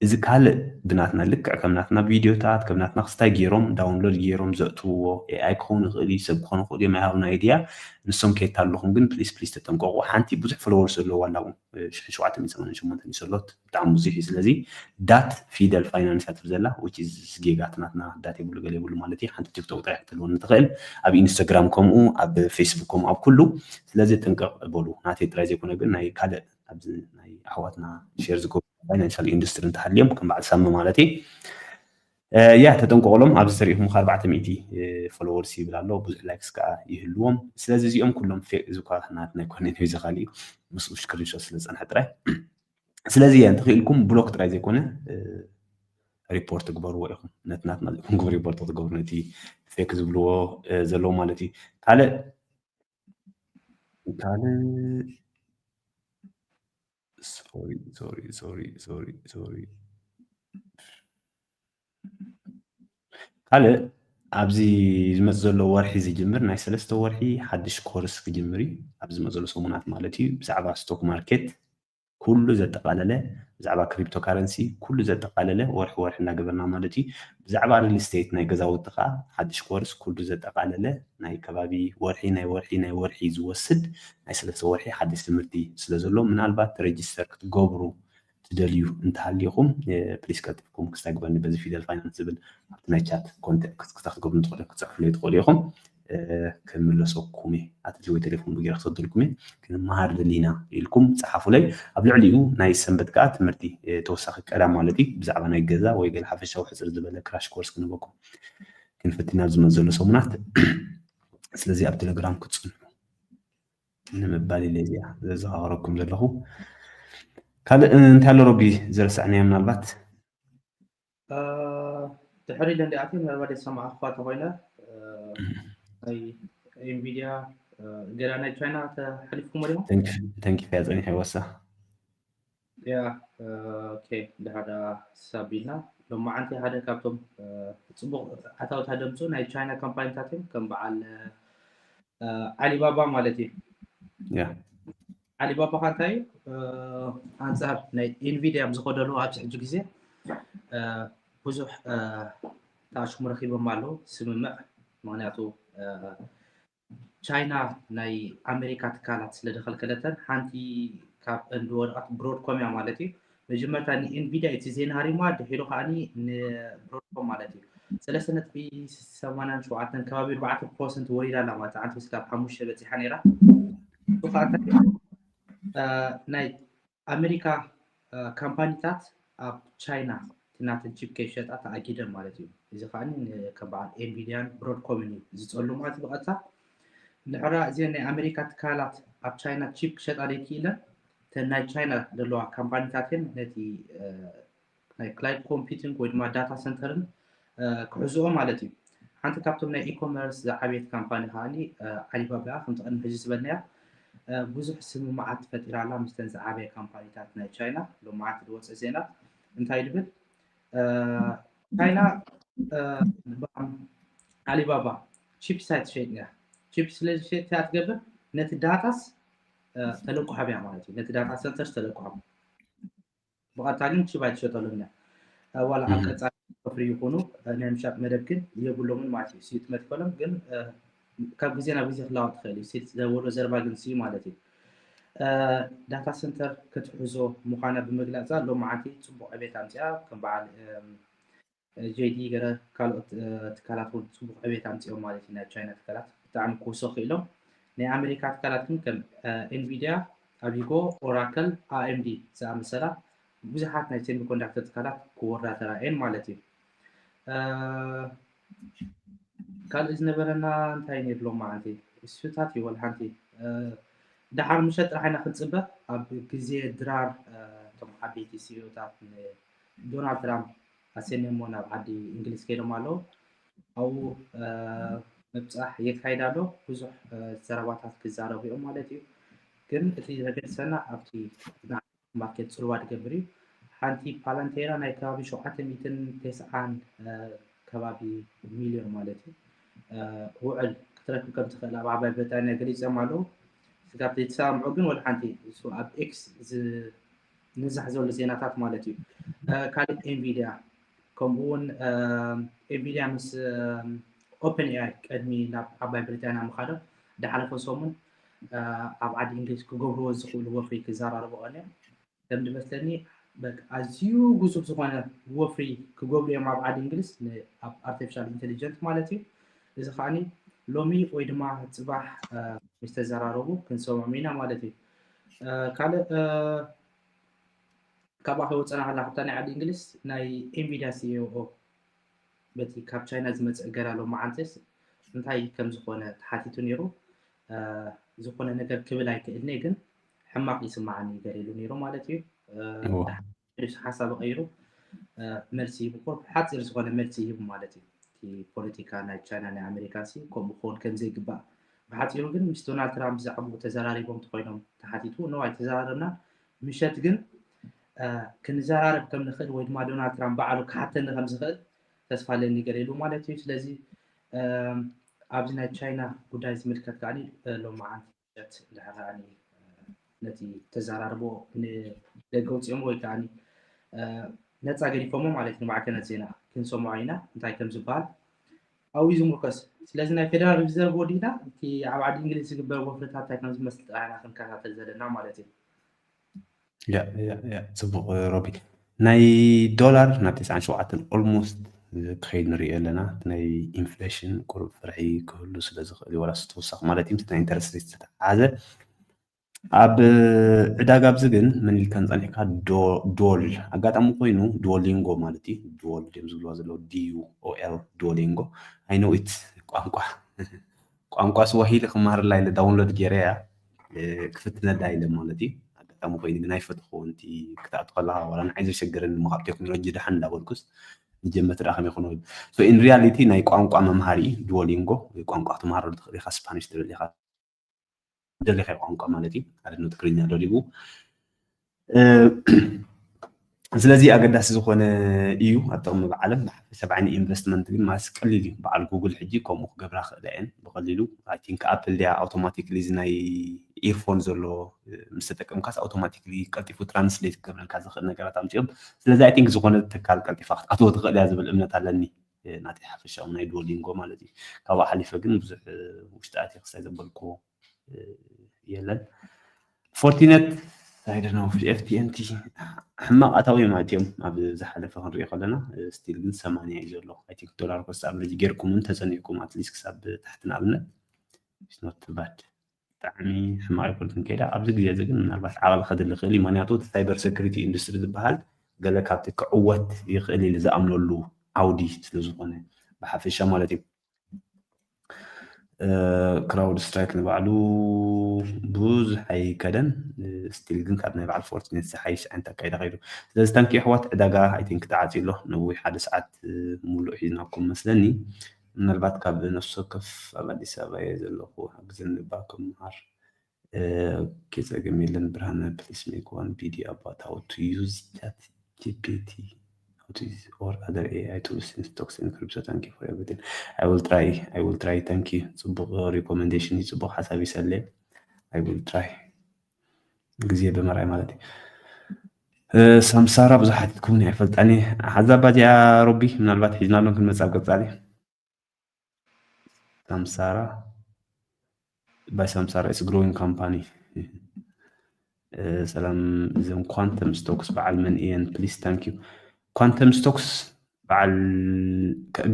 እዚ ካልእ ብናትና ልክዕ ከም ናትና ቪድዮታት ከም ናትና ክስታይ ገይሮም ዳውንሎድ ገይሮም ዘእትውዎ ኤኣይ ክኸውን ይኽእል እዩ ሰብ ክኾኑ ይኽእል እዮም ኣይሃብና ኣይድያ ንሶም ከየታለኹም ግን ፕሊስ ፕሊስ ተጠንቀቑ ሓንቲ ብዙሕ ፎሎወርስ ዘለዎ ኣላ ሽሕ ሸውዓተ ሚእቲ ሰማንያን ሸሞንተ ሰሎት ብጣዕሚ ብዙሕ እዩ ስለዚ ዳት ፊደል ፋይናንስ እያ ትብል ዘላ which is ጌጋ እቲ ናትና ዳት የብሉ ገለ የብሉ ማለት እዩ ሓንቲ ቲክቶክ ጥራሕ ክትህልወኒ ትኽእል ኣብ ኢንስታግራም ከምኡ ኣብ ፌስቡክ ከምኡ ኣብ ኩሉ ስለዚ ጥንቅቕ በሉ ናተይ ጥራይ ዘይኮነ ግን ናይ ካልእ ኣብዚ ናይ ኣሕዋትና ሼር ዝገብሩ ፋይናንሻል ኢንዱስትሪ እንተሃልዮም ከም በዓል ሳሚ ማለት እዩ ያ ተጠንቀቕሎም ኣብዚ ተሪኢኹም ከ ኣርባዕተ ሚእቲ ፎሎወርስ ይብል ኣሎ ብዙሕ ላይክስ ከዓ ይህልዎም ስለዚ እዚኦም ኩሎም ፌክ እዚ ኳ ናትና ኣይኮነን እዚ ካሊእ ምስኡ ስክሪንሾት ስለ ዝፀንሐ ጥራይ ስለዚ እያ እንተኽኢልኩም ብሎክ ጥራይ ዘይኮነ ሪፖርት ግበርዎ ኢኹም ነቲ ናትና ሪፖርት ክትገብሩ ነቲ ፌክ ዝብልዎ ዘለዉ ማለት እዩ ካልእ ካልእ sorry sorry sorry sorry sorry ካልእ ኣብዚ ዝመፅ ዘሎ ወርሒ ዝጅምር ናይ ሰለስተ ወርሒ ሓድሽ ኮርስ ክጅምር እዩ። ኣብዚ ዝመፅ ዘሎ ሰሙናት ማለት እዩ። ብዛዕባ ስቶክ ማርኬት ኩሉ ዘጠቃለለ፣ ብዛዕባ ክሪፕቶ ካረንሲ ኩሉ ዘጠቃለለ ወርሒ ወርሒ እናገበርና ማለት እዩ። ብዛዕባ ሪል ስቴት ናይ ገዛውቲ ከዓ ሓድሽ ኮርስ ኩሉ ዘጠቃለለ ናይ ከባቢ ወርሒ ናይ ወርሒ ናይ ወርሒ ዝወስድ ናይ ሰለስተ ወርሒ ሓድሽ ትምህርቲ ስለ ዘሎ ምናልባት ሬጅስተር ክትገብሩ ትደልዩ እንተሃሊኹም ፕሊስ ቀልጢፍኩም ክስታይ ግበኒ በዚ ፊደል ፋይናንስ ዝብል ኣብቲ ናይ ቻት ኮንታክት ክትገብሩ ትኽእሉ ክትፅሕፉለይ ትኽእሉ ኢኹም። ክምለሰኩም እየ ኣትሊ ወይ ቴሌፎን ብጌረ ክሰደልኩም እየ። ክንመሃር ደሊና ኢልኩም ፀሓፉለይ። ኣብ ልዕሊኡ ናይ ሰንበት ከዓ ትምህርቲ ተወሳኺ ቀዳም ማለት እዩ ብዛዕባ ናይ ገዛ ወይ ገለ ሓፈሻዊ ሕፅር ዝበለ ክራሽ ኮርስ ክንበኩም ክንፈትን ኣብ ዝመፅእ ዘሎ ሰሙናት። ስለዚ ኣብ ቴሌግራም ክትፅኑ ንምባል ኢለ እዚኣ ዘዘኻኽረኩም ዘለኹ። ካልእ እንታይ ኣሎ ሮቢ ዝረሳዕናዮ ምናልባት? ድሕሪ ኢለ እንዲኣት ምናልባት የሰማዕኳ ተኮይነ ናይ ኤንቪዲያ ገላ ናይ ቻይና ተሓሊፍኩም ዲኹም? ተንኪፍያ ፀኒሐ ወሳ ያ ኦኬ ድሓዳ ሳቢልና ሎማዓንቲ ሓደ ካብቶም ፅቡቅ ኣታውታ ደምፁ ናይ ቻይና ካምፓኒታት እዮም ከም በዓል ዓሊባባ ማለት እዩ። ያ ዓሊባባ ከ እንታይ እዩ ኣንፃር ናይ ኤንቪዲያ ኣብ ዝኸደሉ ኣብዚ ሕጂ ግዜ ብዙሕ ተኣሽሙ ረኪቦም ኣለዉ ስምምዕ ምክንያቱ ቻይና ናይ ኣሜሪካ ትካላት ስለ ዝኸልከለተን ሓንቲ ካብ እንድወደቃት ብሮድኮም እያ ማለት እዩ። መጀመርታ ንኤንቪዲያ እቲ ዜና ሃሪማ ድሒሩ ከዓኒ ንብሮድኮም ማለት እዩ። ሰለስተ ነጥቢ ሰማንያን ሸውዓተን ከባቢ ኣርባዕተ ፐርሰንት ወሪዳ ኣላ ማለት ሓንቲ ምስ ካብ ሓሙሽተ በፂሓ ነይራ። ናይ ኣሜሪካ ካምፓኒታት ኣብ ቻይና ናተን ቺፕ ከይሸጣ ተኣጊደን ማለት እዩ። እዚ ከዓ ከም በዓል ኤንቪዲያን ብሮድኮምን እዩ ዝፀሉ ማለት ብቐጥታ። ንሕራ እዚአን ናይ ኣሜሪካ ትካላት ኣብ ቻይና ቺፕ ክሸጣ ዘይክኢለን እተን ናይ ቻይና ዘለዋ ካምፓኒታት እየን ነቲ ናይ ክላይድ ኮምፒቲንግ ወይ ድማ ዳታ ሰንተርን ክሕዝኦ ማለት እዩ። ሓንቲ ካብቶም ናይ ኢኮመርስ ዝዓበየት ካምፓኒ ከዓኒ ዓሊባባ ከምቲ ቅድሚ ሕዚ ዝበልናያ ብዙሕ ስምምዓት ፈጢራ ኣላ ምስተን ዝዓበየ ካምፓኒታት ናይ ቻይና። ሎማዓንቲ ዝወፀ ዜና እንታይ ድብል ቻይና ዓሊባባ ቺፕስ ኣይትሸይጥን እያ። ቺፕስ ስለ ዝሸይጥ እያ ትገብር ነቲ ዳታስ ተለቁሓብ እያ ማለት እዩ። ነቲ ዳታ ሰንተርስ ተለቁሓብ ብቐጥታ ግን ቺፕ ኣይትሸጠሉን እያ። ዋላ ኣብ ቀፃሊ ወፍሪ ይኹኑ ናይ ምሻጥ መደብ ግን የብሎምን ማለት እዩ። ስዩት መትከሎም ግን ካብ ግዜ ናብ ግዜ ክላወጥ ትኽእል እዩ። ስዩት ዘበሎ ዘርባ ግን ስዩ ማለት እዩ። ዳታ ሰንተር ክትሕዞ ምዃና ብምግላፃ ሎማዓንቲ ፅቡቕ ዕቤት ኣምፅኣ ከም በዓል ጄዲ ገለ ካልኦት ትካላት እውን ፅቡቕ ዕቤት ኣምፅኦም ማለት እዩ። ናይ ቻይና ትካላት ብጣዕሚ ክውስኹ ኢሎም ናይ ኣሜሪካ ትካላት ግን ከም ኤንቪዲያ፣ ኣቢጎ፣ ኦራክል፣ ኣኤምዲ ዝኣመሰላ ብዙሓት ናይ ሴሚኮንዳክተር ትካላት ክወርዳ ተራእየን ማለት እዩ። ካልእ ዝነበረና እንታይ ነይሩ ሎማዓንቲ እሱታት እዩ ወላ ሓንቲ ደሓር ምሸት ጥራሕ ኢና ክንፅበ ኣብ ግዜ ድራር እቶም ዓበይቲ ሲኢኦታት ዶናልድ ትራምፕ ኣሰንዮሞ ናብ ዓዲ እንግሊዝ ከይዶም ኣለዉ ኣብኡ ምብፃሕ የካይድ ኣሎ ብዙሕ ዘረባታት ክዛረቡ እዮም ማለት እዩ ግን እቲ ዘገድሰና ኣብቲ ማርኬት ፅልዋ ትገብር እዩ ሓንቲ ፓላንቴራ ናይ ከባቢ ሸውዓተ ሚእትን ተስዓን ከባቢ ሚልዮን ማለት እዩ ውዕል ክትረክብ ከም ትኽእል ኣብ ዓባይ ብሪጣንያ ገሊፆም ኣለዉ ስጋብ ዘይተሰማምዑ ግን ወላ ሓንቲ እሱ ኣብ ኤክስ ንዛሕ ዘሎ ዜናታት ማለት እዩ ካልእ ኤንቪዲያ ከምኡ እውን ኤንቪዲያ ምስ ኦፕን ኤኣይ ቀድሚ ናብ ዓባይ ብሪጣንያ ምኻዶም ዝሓለፈ ሰሙን ኣብ ዓዲ እንግሊዝ ክገብርዎ ዝኽእሉ ወፍሪ ክዘራረቡ ቀንዮም ከም ዝመስለኒ ኣዝዩ ግዙፍ ዝኾነ ወፍሪ ክገብሩ እዮም ኣብ ዓዲ እንግሊዝ ኣብ ኣርቲፊሻል ኢንቴሊጀንት ማለት እዩ እዚ ከዓኒ ሎሚ ወይ ድማ ፅባሕ ምስ ተዘራረቡ ክንሰምዖም ኢና ማለት እዩ ካልእ ካብኣ ከይወፀና ከላ ካብታ ናይ ዓዲ እንግሊዝ ናይ ኤንቪዲያ ሲኢኦ በቲ ካብ ቻይና ዝመፅእ ገላ ሎማዓንትስ እንታይ ከም ዝኾነ ተሓቲቱ ነይሩ ዝኾነ ነገር ክብል ኣይክእልኒ ግን ሕማቕ ይስማዓኒ ገር ኢሉ ነይሩ ማለት እዩ ሓሳብ ቀይሩ መልሲ ይህብ ብሓፂር ዝኾነ መልሲ ይህብ ማለት እዩ ፖለቲካ ናይ ቻይና ናይ ኣሜሪካ ሲ ከምኡ ክኸውን ከም ዘይግባእ ብሓፂሩ ግን ምስ ዶናልድ ትራምፕ ብዛዕባኡ ተዘራሪቦም ተኮይኖም ተሓቲቱ ኖ ኣይተዘራረብና ምሸት ግን ክንዘራረብ ከም ንኽእል ወይ ድማ ዶናልድ ትራምፕ ባዕሉ ክሓተኒ ከም ዝኽእል ተስፋ ኣለኒ ገለ ኢሉ ማለት እዩ። ስለዚ ኣብዚ ናይ ቻይና ጉዳይ ዝምልከት ከዓ ሎመዓንቲ ምሸት እንድሕር ነቲ ተዘራርቦ ንደገ ውፅኦም ወይ ከዓ ነፃ ገዲፎሞ ማለት ንማዕከናት ዜና ክንሰምዖ ኢና እንታይ ከም ዝበሃል ኣብኡ ዝምርኮስ። ስለዚ ናይ ፌደራል ሪዘርቭ ወዲና እቲ ኣብ ዓዲ እንግሊዝ ዝግበር ወፍርታት እንታይ ከም ዝመስል ጥራሕና ክንከታተል ዘለና ማለት እዩ። ጽቡቕ ሮቢ። ናይ ዶላር ናብ ተስዓን ሸውዓተን ኦልሞስት ክኸይድ ንሪኦ ኣለና። ናይ ኢንፍሌሽን ቁሩብ ፍርሒ ክህሉ ስለ ዝኽእል እዩ፣ ዋላ ተወሳኺ ማለት እዩ ምስ ናይ ኢንተረስት ሬት ዝተተሓሓዘ። ኣብ ዕዳጋ ኣብዚ ግን ምን ኢልካ ንጸኒሕካ ዶል ኣጋጣሚ ኮይኑ ዱኦሊንጎ ማለት እዩ። ዱኦል ድዮም ዝብልዋ ዘለዉ ዲዩ ኦኤል ዱኦሊንጎ። I know it ቋንቋ ቋንቋ ስዋሂሊ ክመሃረላ ኢለ ዳውንሎድ ገይረያ ክፍትነላ ኢለ ማለት እዩ። ኣጋጣሚ ኮይኑ ግን ኣይፈትኹ እንቲ ክትኣቱ ከለካ ዋላ ንዓይ ዘሸግረኒ እሞ ካብ ቴክኖሎጂ ደሓን እንዳበልኩስ ንጀመት ደኣ ከመይ ኮነ። So in reality ናይ ቋንቋ መምሃሪ ዱኦሊንጎ ወይ ቋንቋ ክትመሃረሉ ትኽእል ኢኻ። ስፓኒሽ ትደሊ ኢኻ ደሊኻ ቋንቋ ማለት እዩ። ሓደ ነው ትግርኛ ደሊቡ ስለዚ ኣገዳሲ ዝኾነ እዩ ኣብ ጥቕሚ ብዓለም ብሓፈሻ ብዓይኒ ኢንቨስትመንት ግን ማስ ቀሊል እዩ። በዓል ጉግል ሕጂ ከምኡ ክገብራ ክእለ እየን ብቐሊሉ። I think ኣፕል ድያ ኣውቶማቲክሊ እዚ ናይ ኢርፎን ዘሎ ምስ ተጠቀምካስ ኣውቶማቲክሊ ቀልጢፉ ትራንስሌት ክገብረልካ ዝኽእል ነገራት ኣምፅኦም። ስለዚ I think ዝኾነ ትካል ቀልጢፋ ክትኣትዎ ትኽእል እያ ዝብል እምነት ኣለኒ። ናተይ ሓፈሻዊ ናይ ዱኦሊንጎ ማለት እዩ። ካብኡ ሓሊፈ ግን ብዙሕ ውሽጢ ኣትየ ክሳይ ዘበልክዎ የለን። ፎርቲነት I don't know FTNT ሕማቕ ኣታዊ ማለት እዮም። ኣብ ዝሓለፈ ክንሪኦ ከለና ስቲል ግን ሰማንያ እዩ ዘሎ። I think ዶላር ኮስት ኣቨሬጅ ጌርኩም እውን ተጸኒዕኩም ኣትሊስት ክሳብ ታሕቲ ንኣብነት it's not bad ብጣዕሚ ሕማቕ ኣይኮነትን ከይዳ። ኣብዚ ግዜ እዚ ግን ምናልባት ዓቐብ ከድሊ ይኽእል እዩ። ምክንያቱ እቲ ሳይበር ሴኩሪቲ ኢንዱስትሪ ዝበሃል ገለ ካብቲ ክዕወት ይኽእል ኢሉ ዝኣምነሉ ዓውዲ ስለ ዝኾነ ብሓፈሻ ማለት እዩ። ክራውድ ስትራይክ ንባዕሉ ብዙሕ ኣይከደን ስቲል ግን ካብ ናይ በዓል ፎርቲኔት ዝሓይሽ ዓይነት ኣካይዳ ከይዱ። ስለዚ ታንኪ ኣሕዋት ዕዳጋ I think ተዓፅዩ ኣሎ። ነዊሕ ሓደ ሰዓት ሙሉእ ሒዝናኩም መስለኒ። ምናልባት ካብ ነፍሲ ወከፍ ኣብ ኣዲስ ኣበባ እየ ዘለኹ ሓግዘኒ እባ ክመሃር። ኦኬ ጸገም የለን ብርሃነ please make one video about how to use ChatGPT or other AI tools in stocks and crypto. Thank you for everything. I will try. I will try. Thank you. ጽቡቕ ሪኮመንዴሽን እዩ፣ ጽቡቕ ሓሳብ ይሰለ። I will try. ግዜ ብምርኣይ ማለት እዩ። ሳምሳራ ብዙሓት ትኩምኒ ኣይፈልጣኒ ሓዛባ እዚኣ ሮቢ ምናልባት ሒዝናሎም ክንመጽእ ኣብ ቀጻሊ። ሳምሳራ by ሳምሳራ is growing company። ሰላም እዞም ኳንተም ስቶክስ በዓል መን እየን please thank you። ኳንተም ስቶክስ በዓል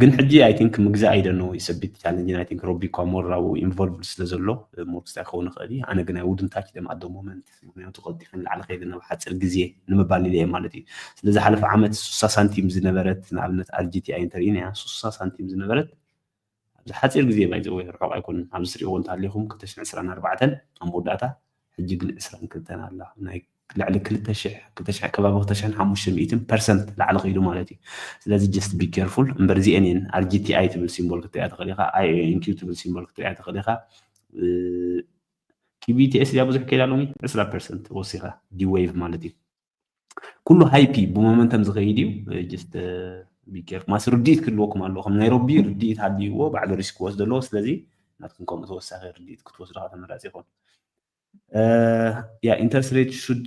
ግን ሕጂ I think ምግዛእ I don't know it's a bit challenging። I think ሮቢ እኳ more ኣብኡ ኢንቮልቭድ ስለ ዘሎ more ክስታይ ክኸውን ይኽእል እዩ። ኣነ ግን I wouldn't touch them at the moment ምክንያቱ ቀልጢፈ ንላዕሊ ከይደ ናብ ሓፂር ግዜ ንምባል ኢለ እየ ማለት እዩ። ስለዚ ሓለፈ ዓመት ሱሳ ሳንቲም ዝነበረት ንኣብነት RGTI እንተርኢናያ ሱሳ ሳንቲም ዝነበረት ኣብዚ ሓፂር ግዜ ባይዘወ ርሑቕ ኣይኮንን። ኣብዚ ትሪእዎ እንተሃሊኹም ክልተ ሽሕን ዕስራን ኣርባዕተን ኣብ መወዳእታ ሕጂ ግን ዕስራን ክልተን ኣላ። ናይ ልዕሊ ክልተ ሽሕ ክልተ ሽሕ ከባቢ ክልተ ሽሕን ሓሙሽተ ሚእትን ፐርሰንት ላዕሊ ከይዱ ማለት እዩ። ስለዚ just be careful እምበር እዚአን እየን RGTI ትብል ሲምቦል ክትሪኣ ትኽእል ኢኻ። IONQ ትብል ሲምቦል ክትሪኣ ትኽእል ኢኻ። ኪቢቲኤስ እዚኣ ብዙሕ ከይዳ ሎሚ ዕስራ ፐርሰንት ወሲኻ ዲዌይቭ ማለት እዩ። ኩሉ ሃይፕ እዩ ብሞመንተም ዝኸይድ እዩ። just be careful ማስ ርድኢት ክህልወኩም ኣለዎ። ከም ናይ ሮቢ ርድኢት ሃልይዎ ባዕሉ ሪስክ ክወስድ ኣለዎ። ስለዚ ናትኩም ከምኡ ተወሳኺ ርድኢት ክትወስዱ ከዓ ተመራፂ ይኸውን። Yeah interest rate should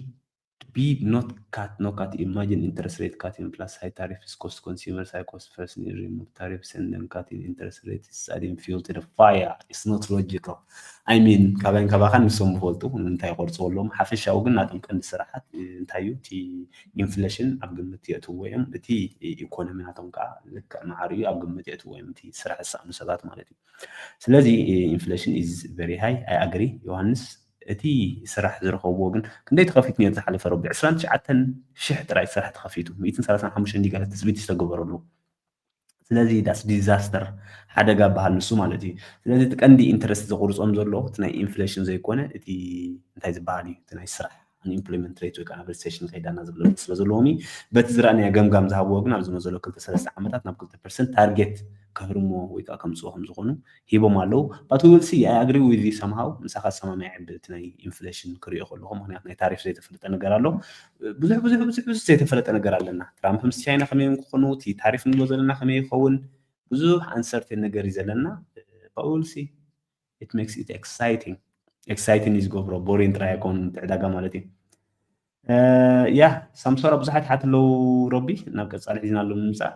be not cut no cut imagine interest rate cutting plus high tariffs cost consumers high cost first need remove tariffs and then cutting interest rate is adding fuel to the fire. It's not logical. I mean ካባይን ካባኻን ንሶም ዝፈልጡ ንምንታይ ይቆርፅዎ ኣለዎም። ሓፈሻዊ ግን ናቶም ቀንዲ ስራሓት እንታይ እዩ እቲ ኢንፍሌሽን ኣብ ግምት የእትዎ እዮም። እቲ ኢኮኖሚ ናቶም ከዓ ልክዕ መዓር እዩ ኣብ ግምት የእትዎ እዮም እቲ ስራሕ ዝሰኣኑ ሰባት ማለት እዩ። ስለዚ ኢንፍሌሽን is very high I agree ዮሃንስ። እቲ ስራሕ ዝረኸብዎ ግን ክንደይ ተኸፊት ነሩ ዝሓለፈ ረቢ ዕስራን ትሽዓተን ሽሕ ጥራይ ስራሕ ተኸፊቱ ሚእትን ሰላሳን ሓሙሽተን ዲጋላት ትፅቢት ዝተገበረሉ። ስለዚ that's disaster ሓደጋ በሃል ንሱ ማለት እዩ። ስለዚ እቲ ቀንዲ ኢንትረስት ዘቁርፆም ዘሎ እቲ ናይ ኢንፍሌሽን ዘይኮነ እቲ እንታይ ዝበሃል እዩ እቲ ናይ ስራሕ unemployment rate ወይ ከዓ ናብ ሪሴሽን ከይዳና ዝብለሉ ስለ ዘለዎም እዩ። በቲ ዝረኣናዮ ገምጋም ዝሃብዎ ግን ኣብዚ መዘሎ ክልተ ሰለስተ ዓመታት ናብ ክልተ ፐርሰንት ታርጌት ከህርሞ ወይ ከዓ ከምፅዎ ከም ዝኾኑ ሂቦም ኣለዉ። But we will see. I agree with you somehow. ምሳኻ ዝሰማማዕ ብቲ ናይ ኢንፍሌሽን ክሪኦ ከለኹ፣ ምክንያቱ ናይ ታሪፍ ዘይተፈለጠ ነገር ኣሎ። ብዙሕ ብዙሕ ብዙሕ ብዙሕ ዘይተፈለጠ ነገር ኣለና። ትራምፕ ምስ ቻይና ከመይ ክኾኑ፣ እቲ ታሪፍ ንብሎ ዘለና ከመይ ይኸውን፣ ብዙሕ ኣንሰርቴን ነገር እዩ ዘለና። But we will see. It makes it exciting. Exciting እዩ ዝገብሮ፣ ቦሪን ጥራይ ኣይኮን እቲ ዕዳጋ ማለት እዩ። ያ ሳምሶራ ብዙሓት ሓት ኣለዉ። ሮቢ ናብ ቀፃሊ ሒዝና ኣሎ ንምፃእ።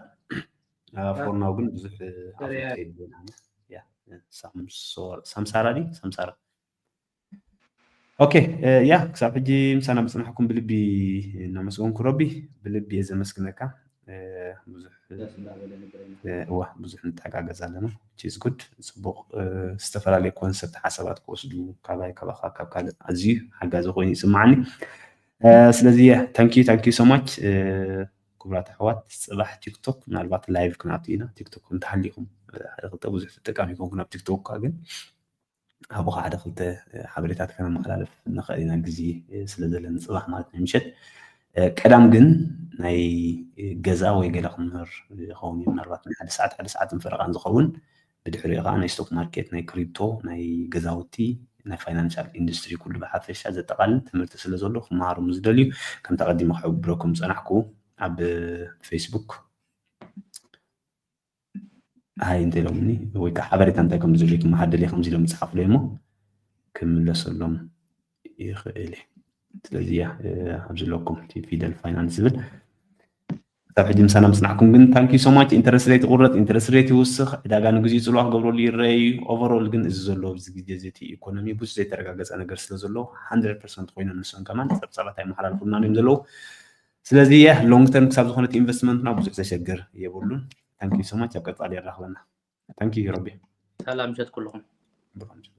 ፎርናው ግን ብዙሕ ሳምሳራ ዲ ሳምሳራ። ኦኬ፣ ያ ክሳብ ሕጂ ምሳና ምፅናሕኩም ብልቢ እናመስገንኩ ሮቢ፣ ብልቢ እየ ዘመስግነካ። ብዙሕ እዋ ብዙሕ ንተጋገዝ ኣለና። ቺዝ ጉድ ፅቡቅ። ዝተፈላለዩ ኮንሰፕት ሓሳባት ክወስዱ ካባይ ካባካ ካብ ካልእ ኣዝዩ ሓጋዚ ኮይኑ ይስማዓኒ። ስለዚ thank you thank you so much። ክቡራት ኣሕዋት፣ ፅባሕ ቲክቶክ ምናልባት ላይቭ ክንኣቱ ኢና። ቲክቶክ እንተሃሊኹም ሓደ ክልተ ብዙሕ ተጠቃሚ ይኮንኩ ናብ ቲክቶክ እኳ፣ ግን ኣብኡ ሓደ ክልተ ሓበሬታት ከነመሓላልፍ ንኽእል ኢና፣ ግዜ ስለ ዘለኒ ፅባሕ ማለት ናይ ምሸት። ቀዳም ግን ናይ ገዛ ወይ ገለ ክምህር ይኸውን እዩ፣ ምናልባት ናይ ሓደ ሰዓት ሓደ ሰዓት ንፈረቓን ዝኸውን። ብድሕሪኡ ከዓ ናይ ስቶክ ማርኬት፣ ናይ ክሪፕቶ፣ ናይ ገዛውቲ፣ ናይ ፋይናንሻል ኢንዱስትሪ ኩሉ ብሓፈሻ ዘጠቓልል ትምህርቲ ስለ ዘሎ ክመሃሩ ዝደልዩ ከምቲ ኣቐዲመ ክሕብረኩም ዝፀናሕኩ ኣብ ፌስቡክ ሃይ እንተ ኢሎምኒ ወይ ከዓ ሓበሬታ እንታይ ከም ዝደልዩ ክመሃር ደልየ ከምዚ ኢሎም ይፅሓፉለይ እሞ ክምለሰሎም ይኽእል እየ። ስለዚ እያ ኣብዚ ኣለኩም እቲ ፊደል ፋይናንስ ዝብል ክሳብ ሕጂ ምሳና ምፅናሕኩም ግን thank you so much። ኢንተረስት ሬት ይቁረፅ፣ ኢንተረስት ሬት ይውስኽ፣ ዕዳጋ ንግዚኡ ፅልዋ ክገብረሉ ይረአ እዩ። ኦቨሮል ግን እዚ ዘሎ ኣብዚ ግዜ እዚ እቲ ኢኮኖሚ ብዙሕ ዘይተረጋገፀ ነገር ስለ ዘሎ hundred percent ኮይኖም ንሶም ከማን ፀብፃባት ኣይመሓላልፉልናን እዮም ዘለዉ። ስለዚ ያ ሎንግ ተርም ክሳብ ዝኾነት ኢንቨስትመንትና ብዙሕ ዘሸግር የብሉን። Thank you so much። ኣብ ቀፃሊ የራኽበና። Thank you ሮቢ። ሰላም ምሸት ኩልኹም። ብሩኽ ምሸት።